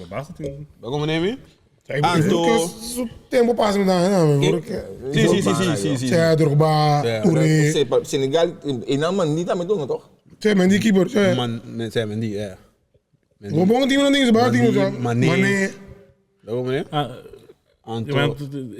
Basta tin. Bo komprende mi? Anto. Su tempo pasa mi ta nan. Si, si, si, si, si, si. Sea Drogba, Touré. Senegal e nan Mendy tambe dunga toch? Si, Mendy keeper, si. Si, Mendy, yeah. Bo bon team nan tin, bo team Mendy, Mané. Mané. Bo komprende? Anto.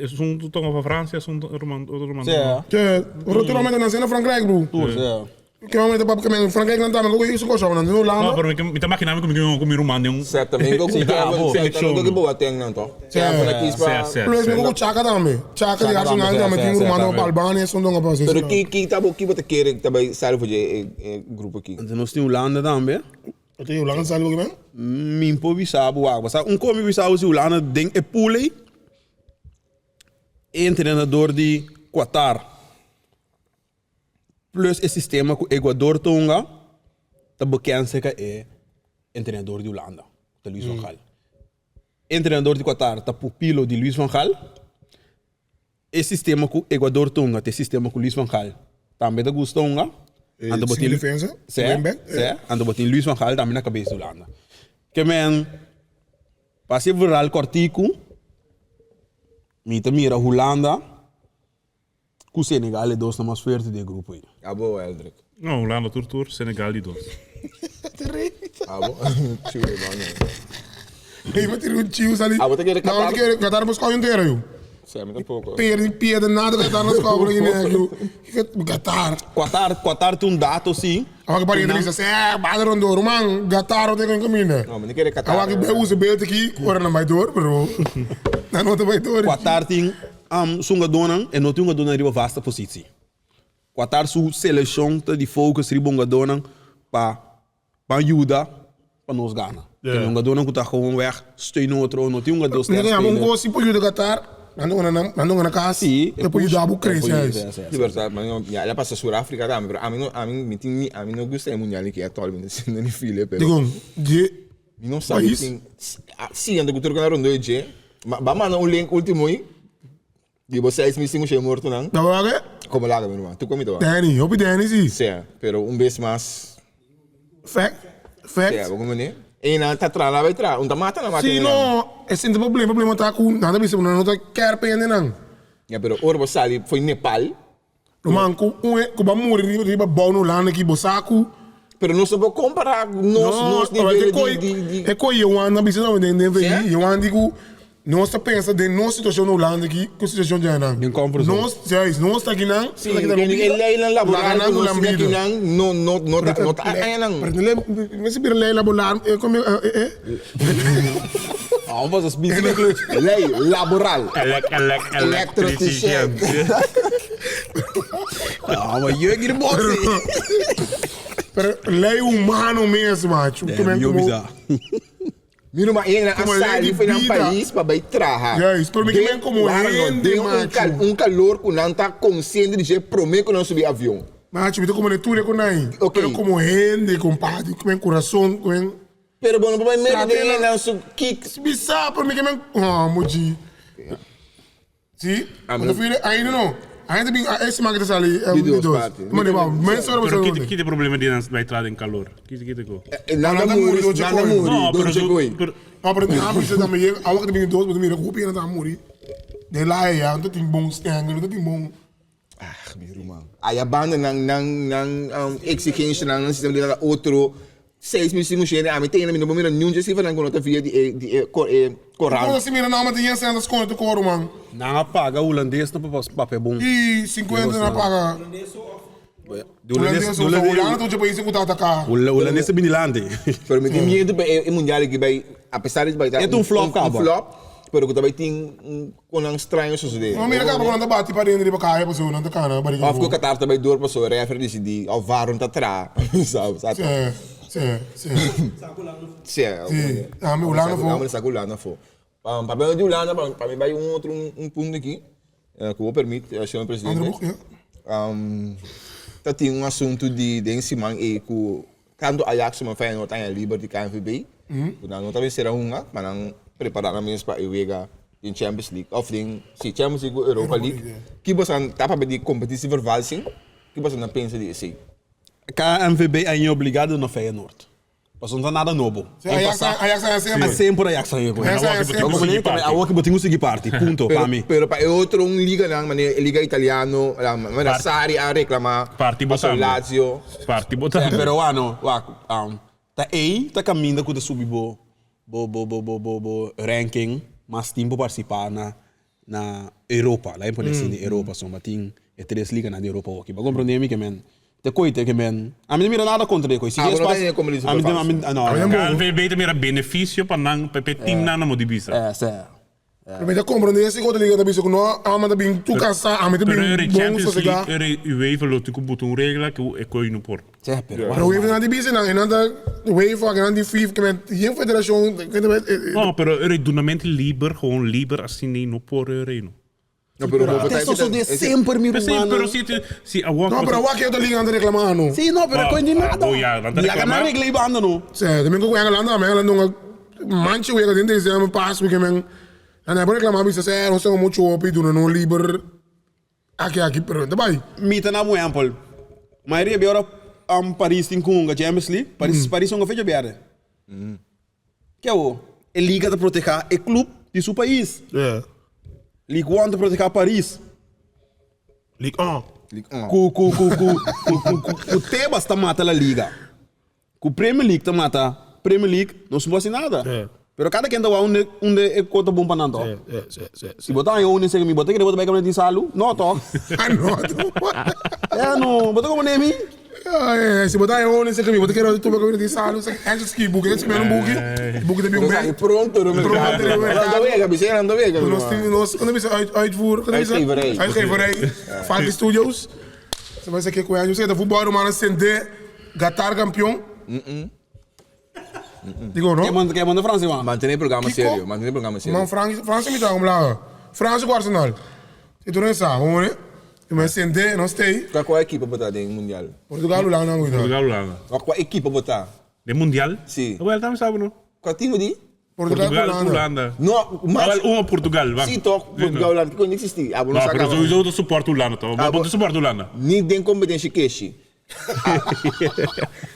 Esun tu tonga pa Francia, esun ruman otro ruman. Sea. Che, roturamente nan sena Frankrijk bro. Tur, sea. Ke momento pa ke Frankrijk nan tambe ku su kosho nan Holanda. No, pero mi ta makina mi ku mi ruman den un Certamente ku Kevin, certamente ku Boateng nan toch. Kevin a kies pa. Plus mi ku Chaka tambe. Chaka di Arsenal tambe tin un ruman pa Albania esun tonga pa. Pero ki ki ta bo ki bo ta kere ta bai sali for dje e grupo aki? Anto nos tin Holanda tambe. Ote Hulanda sali bo kimen? Mi por bisa bo wak. Sa un kon mi bisa bo si Hulanda den e pool ei, e entrenador di Qatar plus e sistema ku Ecuador ta hunga ta bekend serka e entrenador di Hulanda, ku ta Luis van Gaal. E entrenador di Qatar ta pupilo di Luis van Gaal. E sistema ku Ecuador ta hunga ta e sistema ku Luis van Gaal tambe ta gusta hunga. Anto bo tin defensa, Sè, sè. Anto bo tin Luis van Gaal tambe na kabes di Hulanda. Ke men pa hasi verhaal kòrtiku, mi ta mira Hulanda ku Senegal e dos nan mas fuerte di e grupo ei. Abo Eldrick. No, Hulanda tur tur, Senegal di dos. Abo? Chiu e man. Hey, ma tira un chiu sali. Abo ta kere Qatar. Qatar. Kere Qatar bos kau entero yu. Sè, mi tampoco. Perdi pierde nada Qatar no scobre ni nek yu. Qatar. Qatar, Qatar tin un dato si. Awak pari entrevista sè, bada rondo ruman, Qatar no ten camina. No, mi no kere Qatar. Awak be usa beeld aki, ora nan bai door, pero nan no ta bai door. Qatar tin um, su hungadónan e no tin hungadónan riba vasta positio. Qatar su selekshon ta di focus riba hungadónan pa ban yuda pa nos gana. Tin hungadónan ku ta gewoon weg steun otro, no tin hungadó Mi ta ster yama un speler. kos si por yuda Qatar, nan ta gana nan ta gana kas, Sí, e por yuda bo e por krese yuda, huis. sí, sí. Di berdad, man, yo, ya, el a pasa Sur-Afrika tambe, pero ami no, ami, mi tin, mi, ami no gusta e mundial aki atòl, mi no ni feel e, pero. Dikon? Dje Mi no sabi pais? tin, si, anto ku tur ku nan rondó e dje, ma ba manda un link ultimo ei. Di bo seis mi sin usha e mortonan. Ta wak e? Como laga mi ruman. Tu con mi ta wak. Danny, hopi Danny si. Sea, pero un bes mas. Fact, fact. Sea, bo comprende? E nan ta traha nan bay traha. Un ta mata nan mata Si no, e sinti problema, problema ta cu nan ta bisa cu nan no ta kier pende nan. Ya, pero ora bo sali fo'i Nepal. Ruman, cu un cu bo a muri riba riba bou na Hulanda aki, bo sa cu. Pero nos no por compara nos nos nivel di di di. E coi Johan a bisa tambe den den VI, Johan di cu nos ta pensa den nos situacion na Hulanda aki cu situacion dja nan. Den comfort zone. Nos, juist, nos ta akinan, Si, e leynan laboral cu nos tin akinan no no no ta no ta aña nan. Pero ley, mester bira ley laboral, e come e e. Vamos pasa spisi na klus. Ley laboral. Elec elec Electricien. Ah, maar jeuk in de boxie. Pero ley humano mes, macho. É, Como- yo como- bisa. Mira ma ena a Como ley sali di foi nan vida. país pa bai traha. Juist, pero mi ke Den- men como Wara no, hende, den un macho. cal- un calor ku nan ta consciente di dje prome ku nan subi avion. Macho, mi ta como neturia con nai. Ok. Pero como hende, compadre, con corazón, con... Pero bo no por bai mete den e nan su kik. Bisa, pero mi ke men... Oh, mochi. Si? Ah, Bo ta firi ainda no. Ainda bin e siman ki ta sali Di di dos dos. parti. Mane ba, men sora Pero bo kit kit e problema di nan bai tra den calor? Kit kit go? Nan ta muri, nan ta muri, No, door pero dje su koe. pero No, pero nan bisa tambe yega, awa ki ta bin di dos, bo ta mira hopi hende ta muri. Den la aya no ta tin bon stengel, no ta tin bon. Ah, mi ruman. Aya banda nan nan nan um, exigencianan, nan sistema di ta otro. 6500, ami tene mi no por mira niun dje cifranan ku no ta via di e di e ko e korant. Kon si mira nan ma tin yen senta skonde tu koro man. Nan a paga hulandes no pa papia bon. I 50 nan a paga. Hulandes o Hulanda ta un dje paisnan ku ta ataka. Hulandes ta bini lanti. Pero mi tin miedu pa e mundial aki bai apesar di bai ta E ta un flop kaba. Un flop pero ku ta bai tin un konan straño sosode. No mira kaba ku nan ta bati pa dentro riba kaya pasobra nan ta kana bariga Of ku afó. Qatar ta bai dor pasobra referee disidi of VAR no ta traha. Sa sa Si, si, si. Si, Si, ami Hulanda afó. Ami sa ku Hulanda afó. Papia di Hulanda pa mi bai un otro un punto aki. Ku bo permit, señor presidente. Andre boek, ja. Ta tin un asuntu di den siman ei ku tantu Ajax komo Feyenoord a haña liber di KNVB. Ku nan no ta mester a hunga, ma nan prepará nan mes pa e wega den Champions League òf den, si, Champions League ku Europa League. Ki boso ta papia di competitievervalsing? Ki boso ta pensa di esei? KNVB a haña obligado na Feyenoord. Pasobra no ta nada nobo. Sí, Ajax a- Ajax a semper. A semper Ajax a heko. Ajax a semper. Awor ki bo Awor ki bo tin ku sigui parti. Punto, pa mi. Pero pa e otro un liganan, manera e liga italiano, la manera Sarri a reclama Parti bo paso tambe. Lazio. Parti bo tambe. Pero wak no, wak, ta ei ta kaminda ku ta subi bo bo bo bo bo bo bo ranking mas tin por partisipá na na Europa, laga mi pone asina, Europa so, tin e tres liganan di Europa hoki. Bo a komprende mi ke men te koe te ke men, ami no mira nada kontra e koe. Si Ah, bo dies no ta pas, hende komo di ami superfans. ami no, no. KNVB ta mira benefisio pa nan, pa e teamnan na mo di bisa. Eh, sè. Pero mi ta komprende si otro liga ta bisa ku no, ami ta bin tur kasá, ami ta Pero bin e bon Champions sosegá. League, e UEFA lo tin ku buta un regla ku e koe no por. Sè, pero Pero UEFA nan di bisa nan, e nan ta UEFA, nan di FIFA, ke men yen federashon, ke ta No, pero e dunamento liber, gewoon liber asina no por e reino. No, pero bo Te sosode semper mi P'esei, rumannan. pero si si awor No, pero awor ke otro liga nan ta reclama no. Sí, no, pero koe di nada. Oh, ya, nan ta Laga reclama. nan regla e banda no. Sí, también ku Engeland, Engeland no manche wega den december pas weekend men. Nan a reclama bisa sê nos tengo mucho hopi duna no liber aki aki pero ta bai. Mi ta na un ehempel. Mayoria bia ora um, Paris tin ku hunga Champions League, Paris, Paris hunga fecha berde. Ke awo? E liga ta proteha e club di su pais. Yeah. Ligue 1 ta proteha Paris. Ligue 1. Ligue 1. Ku ku ku ku ku ku ku ku Tebas ta mata La Liga. Ku Premier League ta mata Premier League, nos no por hasi nada. Yeah. Pero kada ken ta wak unda unda e kos ta bon pa nan tok. Yeah, yeah, yeah, Si bo ta haña un esei mi bo ta kere bo ta bai kaminda tin salu? No tok. Ah, no. Ya no, bo ta komo nemi? Ay, si bo ta haña un esei mi bo ta kere tu bai kaminda tin salu. Antes ki buki, antes ki un buki. Buki ta bin Nos un a pronto no mercado. Pronto no mercado. Nan ta wega, bisei nan ta wega. Nos tin nos, kuando bisa uit uitvoer, kuando bisa Uitgeverij. Uitgeverij. Falky Studios. Se vai ser que com a gente voetbal romano sende Qatar campeão. Digo no? Ke manda ke manda Francia man? Mantene e programa Kiko? serio, mantene e programa serio. Man Francia, Francia mi ta om laga. Francia ku Arsenal. E tur esa, hoor. E men sende, no stay. Kua kua ekipo bo ta den mundial? Portugal Hulanda nan guida. Portugal Hulanda. Kua kua ekipo bo ta? Den mundial? Si. Awel ta mi sabi no. Kua team bo di? Portugal ku Portugal Hulanda. Hulanda. No, mas. Awel un Portugal, va. Si toch, Portugal Hulanda kiko no existi. Abo no No, sa pero kaba. sowieso ta support Hulanda toch. Ah, Bo bo- ta support Hulanda. Ni den competencia keshi.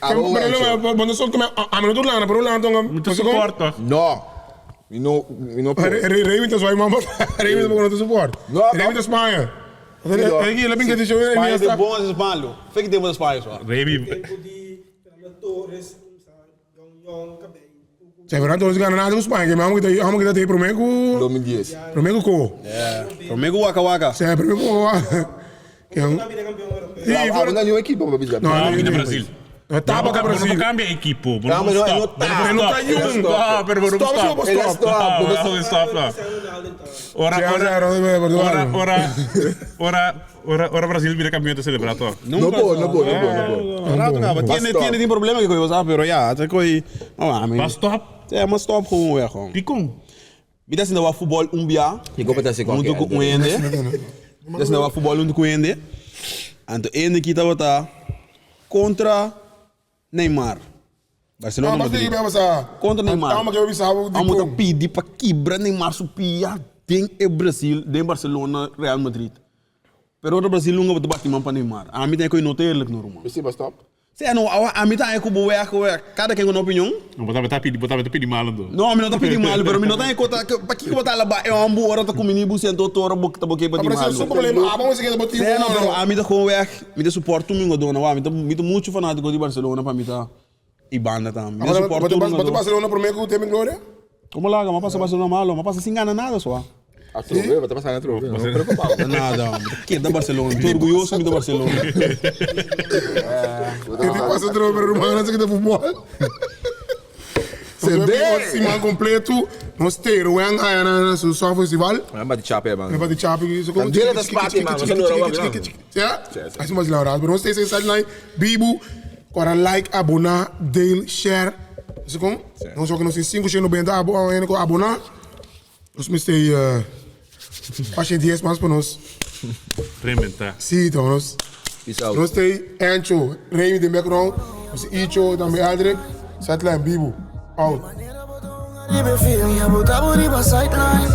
Abo Pero wencho. no, bo no son come, a mi no ta Hulanda, pero Hulanda tonga. Mi ta support toch. No. Mi no, mi no por. Remy ta zwaai man, Remy ta no ta support. No, Remy ta Spanje. Sí, Ela bin que show Spanje ta bon as Spanje. Fik tempo da Spanje so. Remy. Tempo di Fernando Torres, Jong Jong, Cabey. Cioè, Fernando Torres gana nada ku Spanje, que amo que amo que ta prome ku 2010. prome ku ko. Prome ku waka waka. Cioè, prome ku waka. Que Não bira campeão europeu. Sí, Abo for na new equipo pa bisa. No, No, no, mi ta no. Brasil. Tapa ka Bo no Brasil. cambia equipo. Bo No, no pero no stop. ta. Bo No ta stop. yun. Stop, pero bo no Stop, stop. stop, Ele stop. stop. Stop, stop, stop. Ora, Sí, ora, ora, ora, ora, ora, ora, ora Brasil bira campeão ta celebra toch. No por, no por, no por, no por. Rato kaba. Tiene Stop. tiene tin problema que koe sabe, pero ja, te koe. Maar Maar stop. Ja, maar stop gewoon weer gewoon. Dikon. Mi ta sinta wak futbol un bia. Kiko pa ta hasi Hunto kwalke ku un hende. Mi ta sinta wak futbol hunto ku un hende. Anto hende ki tabata kontra Neymar. Barcelona Madrid. Kontra Neymar. Amo ta pidi pa kibra Neymar su pia den e Brasil, den Barcelona, Real Madrid. Pero ora Brasil lunga bo ta bati man pa Neymar. Ami ta e koe no ta eerlijk no ruman. P'esei bo stop? Sea no, awa ami ta haña ku bo wèg ku wèg, kada ken ku nan opinion. No, bo tabata pidi, bo tabata pidi malu anto. No, ami no ta pidi malu, pero mi no ta haña ku ta, pakiko bo ta alabá e hòmber ora ta kumini bo siento otro ora bo ta bo ke pidi Pero malu. su problema, abo mester keda bo tin Sea no, oro. pero ami ta kon wèg, mi ta support tur mi hungadónan, wak, mi ta, mi ta muchu fanátiko di Barcelona pa mi ta i banda tambe. Mi ta support tur Bo ta hungadó. Barcelona promé ku Temi Gloria? Como laga, mi a pasa Barcelona malo, mi a pasa sin gana nada so. Atrobe, bo ta pasa atrobe, no preocupa bo. Nada, mi ta keda Barcelona, mi ta orguyoso mi ta Barcelona. E tin pasa atrobe, pero rumannan sa kita futbol. Sende! Siman completo, nos te Ruen aya na su Song Festival. Nan bati chape, man. Nan bati chape. Candela ta spati, man. Nos a lora wak, man. Ja? Así mas laura. Pero nos te sideline, bibu, kora like, abona, deel, share. Así kon? Nos ook nos tin 590 abo, abona. Nos mester pasha 10 mas pa nos. Reinventá. Sí, toch nos. Peace out. Nos te Ancho, Remy den background. Nos Icho, tambe Eldrick. Sideline bibu. Out. Riba feel, ya bo ta bo riba sideline.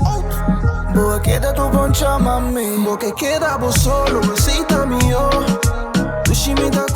Out. Bo a keda tu poncha mami. Bo ke keda bo solo, esei ta mihó. Dushi mi ta.